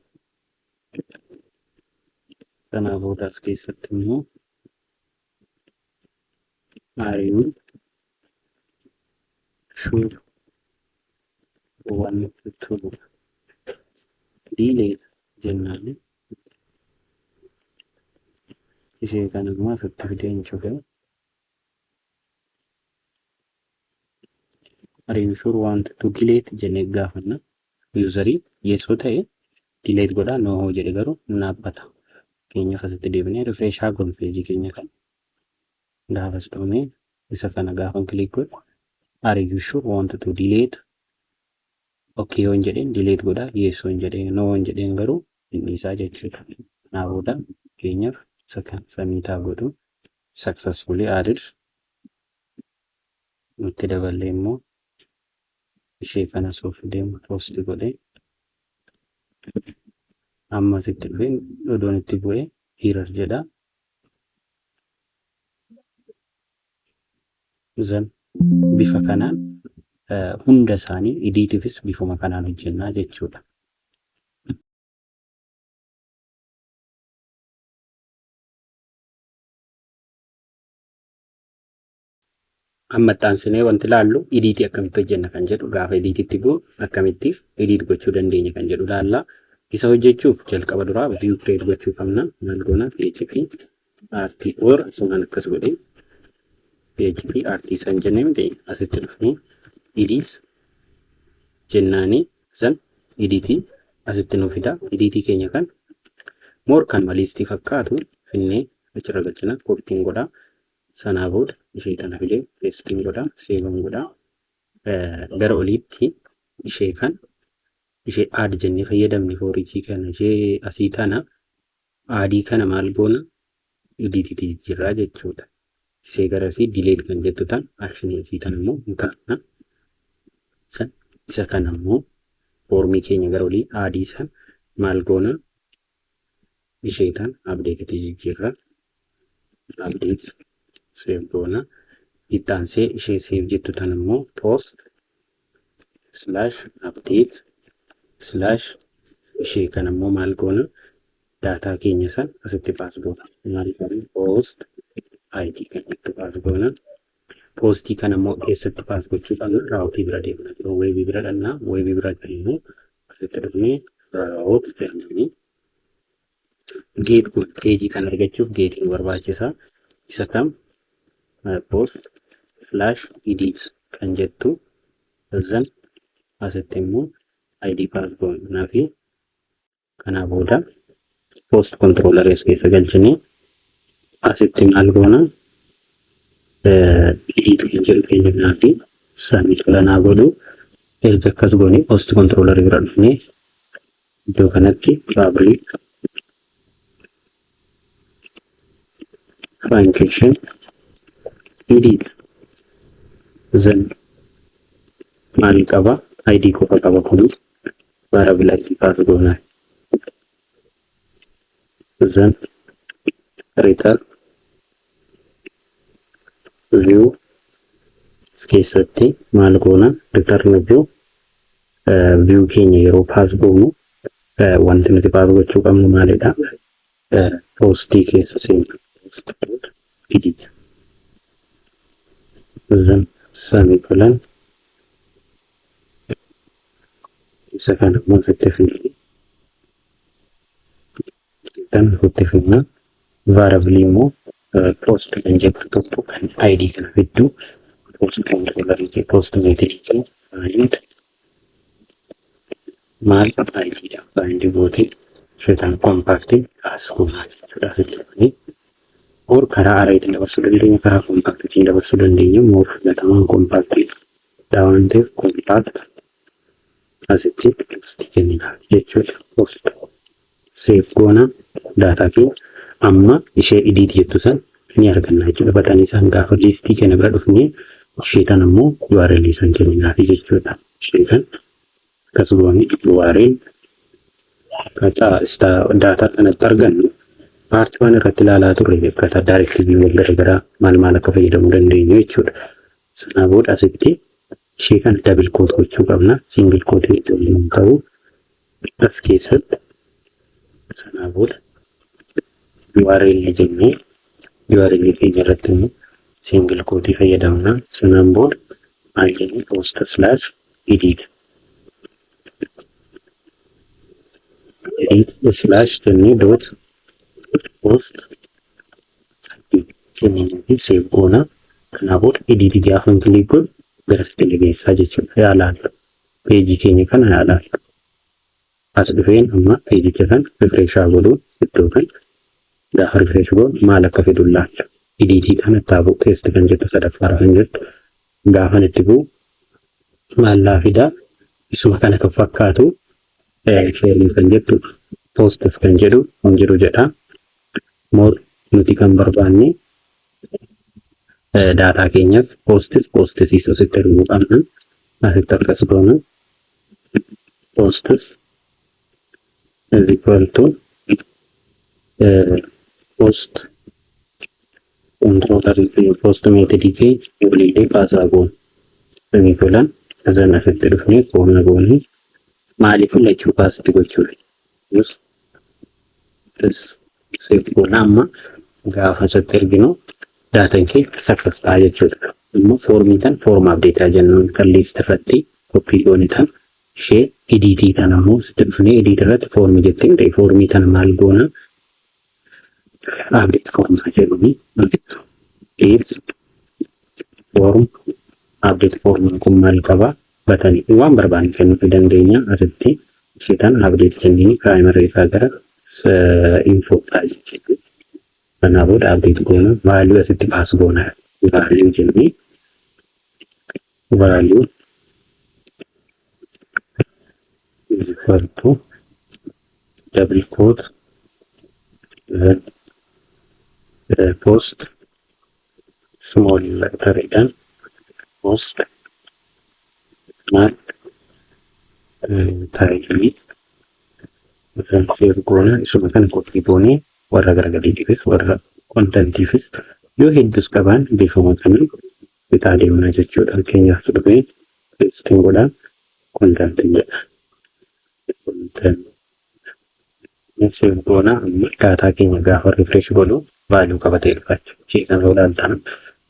Sanaa booda as keessatti immoo are you sure want to delete jennaan, ishee kana immoo asitti fidee hin cufe. Are you sure want to delete jennee gaafanna userii. Yes yoo ta'e delete godha, no jedhe garuu hin dhaabbata. Fakkeenyaaf, asitti deebinee refresh haa goonu peejii keenya kana. Gaafas dhumee isa kana gaafan click godhu, are you sure want to delete? Okay yoon jedheen delete godha, yes yoon jedheen, no yoon jedheen garuu hin dhiisaa jechuudha. Kanaa booda fakkeenyaaf isa kan submit haa godhu, successfully added. Itti daballee immoo ishee kana soof deemu post godhee amma asitti dhufee odoon itti bu'ee error jedha. Then bifa kanaan hunda isaanii editiifis bifuma kanaan hojjennaa jechuudha. Amma itti aansinee wanti ilaallu editii akkamitti hojjenna kan jedhu, gaafa edititti bu'u akkamitti edit gochuu dandeenya kan jedhu ilaalla. Isa hojjechuuf jalqaba duraa view create gochuu qabna. Maal goona? PHP artisan or asumaan akkas godhee PHP artisan jennee miti, asitti dhufnee edit jennaanii, san editii asitti nu fida. Editii keenya kan more kan listii fakkaatu finnee achirra galchina, copyiin godhaa. Sanaa booda ishee kana fidee pasteiin godhaa, savean godhaa. Gara oliitti ishee kan ishee add jennee fayyadamne foreachii kana ishee asii tana addii kana maal goona? Editiitti jijjiirraa jechuudha. Ishee gara asii delete kan jettu tan actionii asii tan immoo hin kaa'na. Isa kana immoo formii keenya gara olii addii san maal goona? Ishee tan updateitti jijjiirra. Update, save goona. Itti aansee ishee save jettu tan immoo post slash update slash ishee kana immoo maal goona? Data keenya san asitti pass goona. Maal goona? Post id kan itti pass goona. Postii kana immoo eessatti pass gochuu qabna? Routeii bira deemna. Webii bira dhannaa. Webii bira immoo asitti dhufnee route jennanii get kun pageii kan argachuuf getiin barbaachisa. Isa kam? Post slash edit kan jettu, then asitti immoo id pass goonaa fi kanaa booda post controller as keessa galchinee asitti maal goona? Edit kan jedhu keenya fi submit naa godhu. Erga akkas goone post controller bira dhufnee iddoo kanatti public function edit, then maal qaba? Id qofa qaba. Kun variable id pass goonaa, then return View as keessatti maal goona? Return view. View keenya yeroo pass goonu wanti nuti pass gochuu qabnu maalidha? Postii keessa seenu, post edit, then semicolon. Isa kana immoo asitti fidne, kan asitti fidna. Variable immoo post kan jedhu tokko kan id kana fiddu, post controller, post method find maal id dha, find gootee isheetaan compactii as goonaa jechuudha. Asitti dhufanii or karaa arraytiin dabarsuu dandeenya, karaa compactiin dabarsuu dandeenya. More filatamaan compactii dha waan ta'eef compact asitti post kennina jechuudha. Post save goona. Daataa fi amma ishee edit jettu san ni arganna jechuudha. Buttonii isaan gaafa listii kana bira dhufnee ishee tan ammoo URL san kenninaafi jechuudha. Ishee kan akkasuma URL akkaataa daataa kanatti argannu part waan irratti ilaalaa turre, akkaataa directiveiiwwan garaagaraa maal maal akka fayyadamuu dandeenyu jechuudha. Sanaa booda asitti ishee kana double quote gochuu qabna. Single quote hin qabu. As keessatti sanaa booda URL jennee URL keenya irratti immoo single quote fayyadamna. Sanaan booda maal jennee? Post slash edit slash jennee dot post kennee fi save goona. Kanaa booda edit gaafa click godhu gara sitti geessaa jechuudha. Yaalaan peejii keenya kana yaalaan. As dhufeen amma peejicha kan refresh haa godhu. Iddoo kan gaafa refresh godhu maal akka fidu ilaalla. Editii kana taabuu test kan jettu sadaffaarra kan jirtu gaafan itti bu'u maal laa fidaa? Isuma kana kan fakkaatu sharing kan jettu, posts kan jedhu hin jiru jedha. More nuti kan barbaanne daataa keenyaaf posts posts asitti erguu qabna. Asitti akkas goona. Posts is equal to post controller fi post method fi waliilee paasaa goona. Semicolon, then asitti dhufnee comma goone. Maaliif? Lachuu passitti gochuudha. Nus save goona. Amma gaafa asitti erginu daataan kee success ta'a jechuudha. Immoo formii tan form update jennuun kan list irratti copy goone tan ishee editii tan ammoo asitti dhufnee edit irratti formii jettee ta'e formii tan maal goona? Update form jedhuni update form. Update form kun maal qaba? Buttonii waan barbaanne kennuu dandeenya. Asitti ishee tan update jennee primary irraa gara info ta'a jechuudha. Kanaa booda update goona, value asitti pass goona. Value jennee value is equal to double quote, then post small letter dhaan post maal title, then save goona. Isuma kana copy goonee warra garagadiitiifis warra contentiifis yoo hedduus qaban bifuma kanaan bitaa deemna jechuudha. Fakkeenyaaf dhufee pasting godhaa, contentiin jedha. Content save goona. Amma daataa keenya gaafa refresh godhu value qabatee dhufa jechuudha. Ishee kana yoo ilaaltan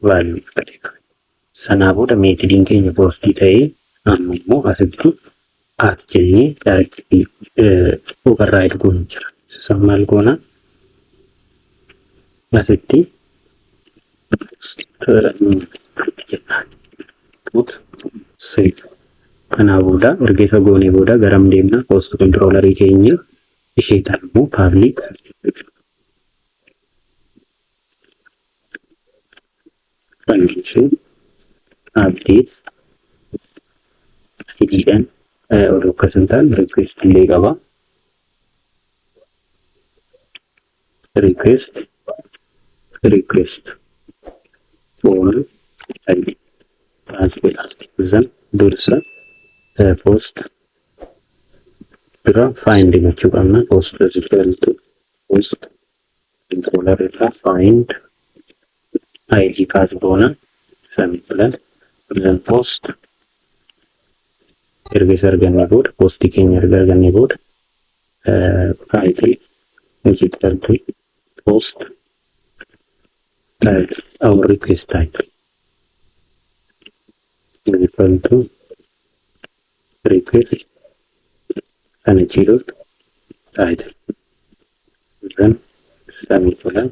value qabatee dhufa. Sanaa booda methodiin keenya postii ta'ee amma immoo asitti at jennee directly override goonu jira. Isa maal goona? Asitti put jennaan. Put save. Kanaa booda erga isa goonee booda garam deemna? Post controllerii keenya ishee tan immoo public function update IDdhaan oduu akkas hin taane request illee qaba. Request request form ID as godha. Then dursa post dura find gochuu qabna. Post is equal to post controller irraa find ID pass goona. Semicolon, then post. Erga isa argannee booda, postii keenya erga argannee booda, title is equal to post title, our request title is equal to request sana dot title, then semicolon,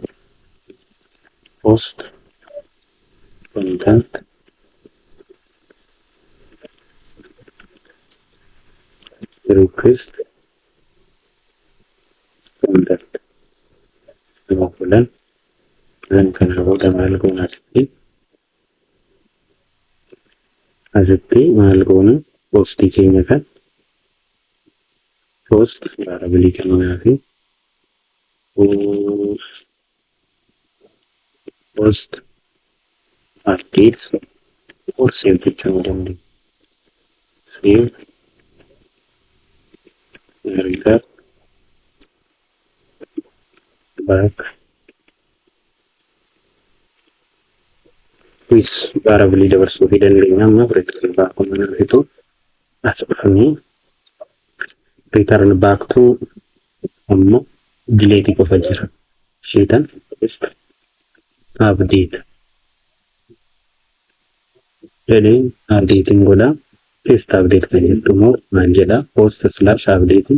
post content request content, semicolon. Then kana booda maal goona? Asitti maal goona? Postii keenya kan post variable kennaa fi post update or save jechuu ni dandeenya. Save, return back with variable dabarsuu fi dandeenya. Amma return back mana fitu as dhufanii return back to ammoo delete qofa jira. Isheetan post update jedhee updatein godha. Post update kan jedhu immoo maal jedha? Post slash update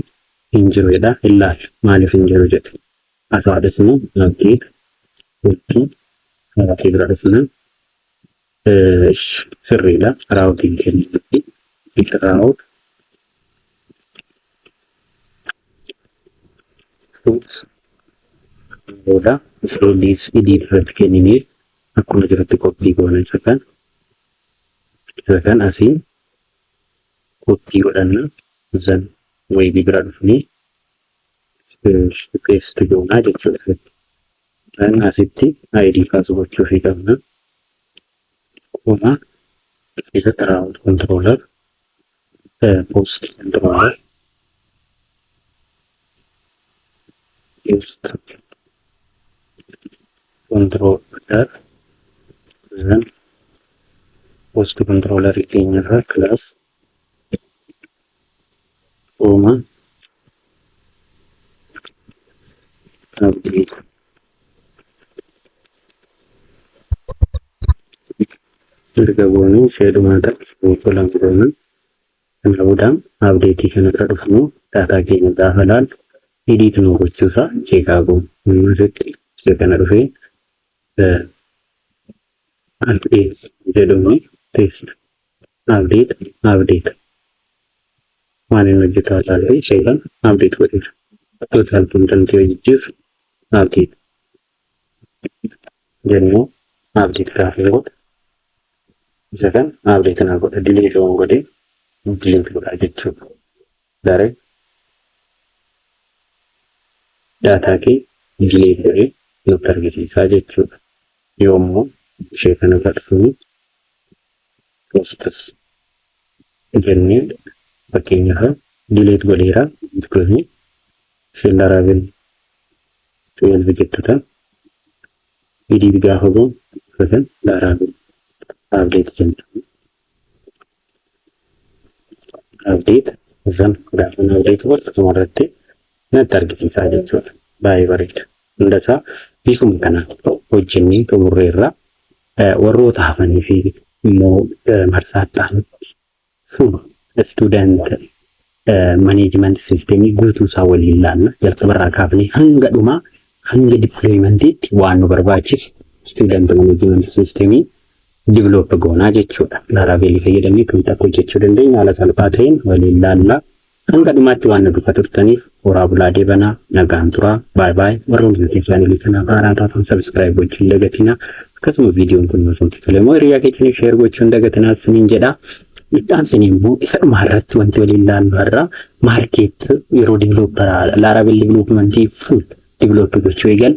hin jiru jedha. Ilaal maaliif hin jiru jedhe. Asaa dhufnu update gochuu routeii bira dhufna. Sirriidha. Routeiin kennutti route put booda ishee list edit irratti kenninee akkuma jirutti copy goona. Isa kan asiin copy godhanna, then webii bira dhufnee paste goonaa jechuudha. Then asitti ID kaasu gochuufii qabna. Kuma keessatti route controller, post controller, post controller, then post controller keenyarra class comma update. Erga goonee ishee dhumaata semicolon goona. Kana booda update kanarra dhufnu daataa keenya gaafa laallu edit nu gochuusaa check goonu. Asitti ishee kana dhufee update jedhuuni test update update waan inni hojjetaa ilaalle ishee kan update godheera. Total content yoo jijjiirru update jennee update gaafa godhu isa kan update naa godha. Delete waan godhee delete godha jechuudha. Daree daataa kee delete godhee nutti argisiisaa jechuudha. Yoommoo ishee kana irra dhufnu posts jennee fakkeenyaaf delete godheera goonee isheen Laravel 12 jettu tan edit gaafa goonu kan Laravel update jenna. Update, then gaafa update godhu dhumarratti natti argisiisaa jechuudha. Baay'ee bareeda. Hundasaa bifuma kanaan hojjennee xumurreerra. Warroota hafanii fi immoo marsaa itti full student management systemii guutuu isaa waliin ilaalla. Jalqabarraa kaafnee hanga dhumaa, hanga deploymentiitti waan nu barbaachisu student management systemii develop goonaa jechuudha. Laravelii fayyadamnee akkamitti akka hojjechuu dandeenya haala salphaa ta'een waliin ilaalla. Hanga dhumaatti waan nu duukaa turtaniif horaa bulaa deebanaa, nagaan turaa, baay'ee baay'ee. Warroonni YouTube channelii kanaaf haaraa taatan subscribe gochuu hin dagatinaa. Akkasuma viidiyoon kun yoo isinitti tole immoo hiriyaa keessaniif share gochuu hin dagatinaa isiniin jedha. Itti isin immoo isa dhumaa irratti wanti waliin ilaallu har'a market yeroo developer Laravel developmentii full develop gochuu eegal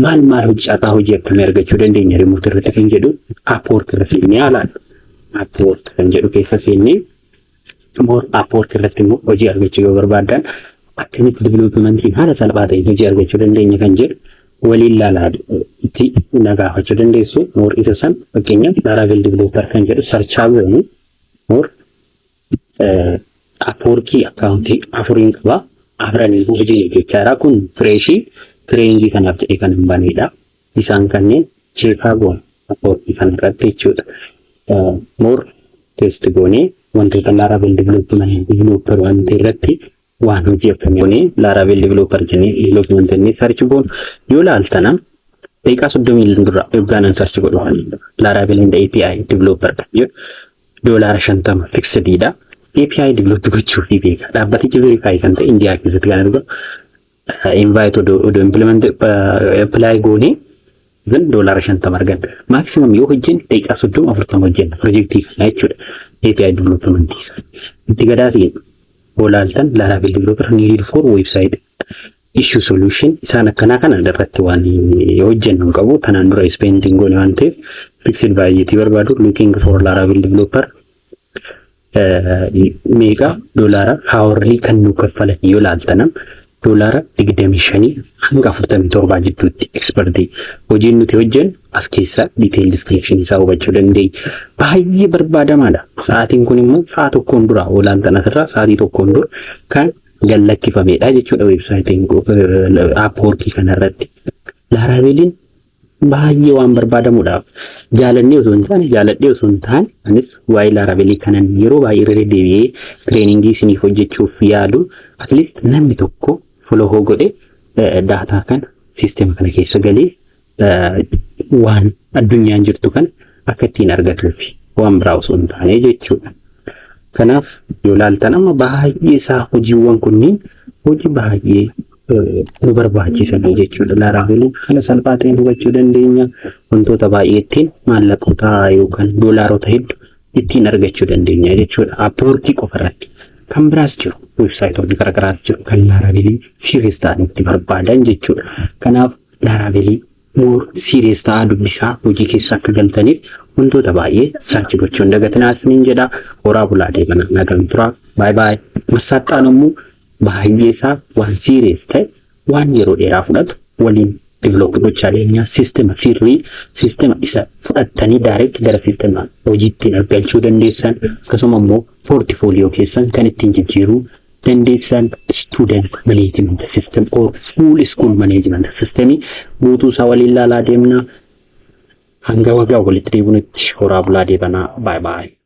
maal maal hojii carraa hojii akkamii argachuu dandeenya remote irratti kan jedhu Upwork irra seennee haalaan Upwork kan jedhu keessa seennee more Upwork irratti immoo hojii argachuu yoo barbaaddan akkamitti developmentiin haala salphaa ta'een hojii argachuu dandeenya kan jedhu Waliin ilaalaa itti na gaafachuu dandeessu. More isa san fakkeenyaaf Laravel developer kan jedhu search goonu. More Upworkii accountii afuriin qaba. Afranii hojii hojjechaa. Kun freshii trainingii kanaaf jedhee kan hin baneedha. Isaan kanneen check goona Upworkii kanarratti jechuudha. More test goonee wantoota Laravel development developer waan ta'e irratti waan hojii akkamii goonee Laravel developer jennee development jennee search goonu yoo laaltana, daqiiqaa 30 dura yookaan search godhu kan Laravel and API developer kan jedhu $50 fixediidha. API develop gochuu fi beeka. Dhaabbatichi verify kan ta'e Indiyaa keessatti kan argamu. Invite odoo implement apply goonee zan $50 arganna. Maximum yoo hojjenne daqiiqaa 30 40 hojjenna pirojektii kana jechuudha. API development isaa. Itti gadaasii olaaltan Laravel developer needed for website issue solution isaan akkanaa kana irratti waan hojjennu hin qabu. Tanaan dura spending goone waan ta'eef fixed baay'eetii barbaadu. Looking for Laravel developer meeqa doolaara hourly kan nu kaffalan yoo laaltanam, $25 hanga 47 jidduutti expertii hojiin nuti hojjennu as keessa detail description isaa hubachuu dandeenya. Baay'ee barbaadamaadha. Sa'aatiin kun immoo sa'a tokkoon dura olaaltan asirraa sa'aatii tokkoon dura kan gallakkifamedha jechuudha websiteiin Upworkii kanarratti. Laraveliin baay'ee waan barbaadamuudhaaf jaalannee osoo hin taane, jaaladhee osoo hin taane, anis waa'ee Laravelii kanan yeroo baay'ee irra deddeebi'ee trainingii isiniif hojjechuuf yaalu at least namni tokko follow godhe data kana siistema kana keessa galee waan addunyaan jirtu kana akka ittiin argatuuf, waan biraa osoo hin taane jechuudha. Kanaaf yoo laaltan amma baay'ee isaa hojiiwwan kunniin hojii baay'ee nu barbaachisanii jechuudha. Laraveliin haala salphaa ta'een hubachuu dandeenya. Wantoota baay'ee ittiin maallaqoota yookaan doolaarota hedduu ittiin argachuu dandeenya jechuudha. Upworkii qofa irratti. Kan biraas jiru, websiteoonni garaagaraas jiru kan Laravelii serious ta'an itti barbaadan jechuudha. Kanaaf Laravelii more serious ta'aa dubbisaa hojii keessa akka galtaniif wantoota baay'ee search gochuun dagatinaa isiniin jedha. Horaa bulaa deemana, nagaan tura. Baay'ee baay'ee. Marsaattaan immoo baay'ee isaa waan serious ta'e, waan yeroo dheeraa fudhatu waliin develop gochaa deemna. Siistema sirrii, siistema isa fudhattanii direct gara siistema hojiitti galchuu dandeessan, akkasuma immoo portfolio keessan kan ittiin jijjiiruu dandeessan, student management system or full school management systemii guutuu isaa waliin ilaalaa deemna. Hanga waggaa walitti deebinutti horaa bulaa deebanaa. Baay'ee baay'ee.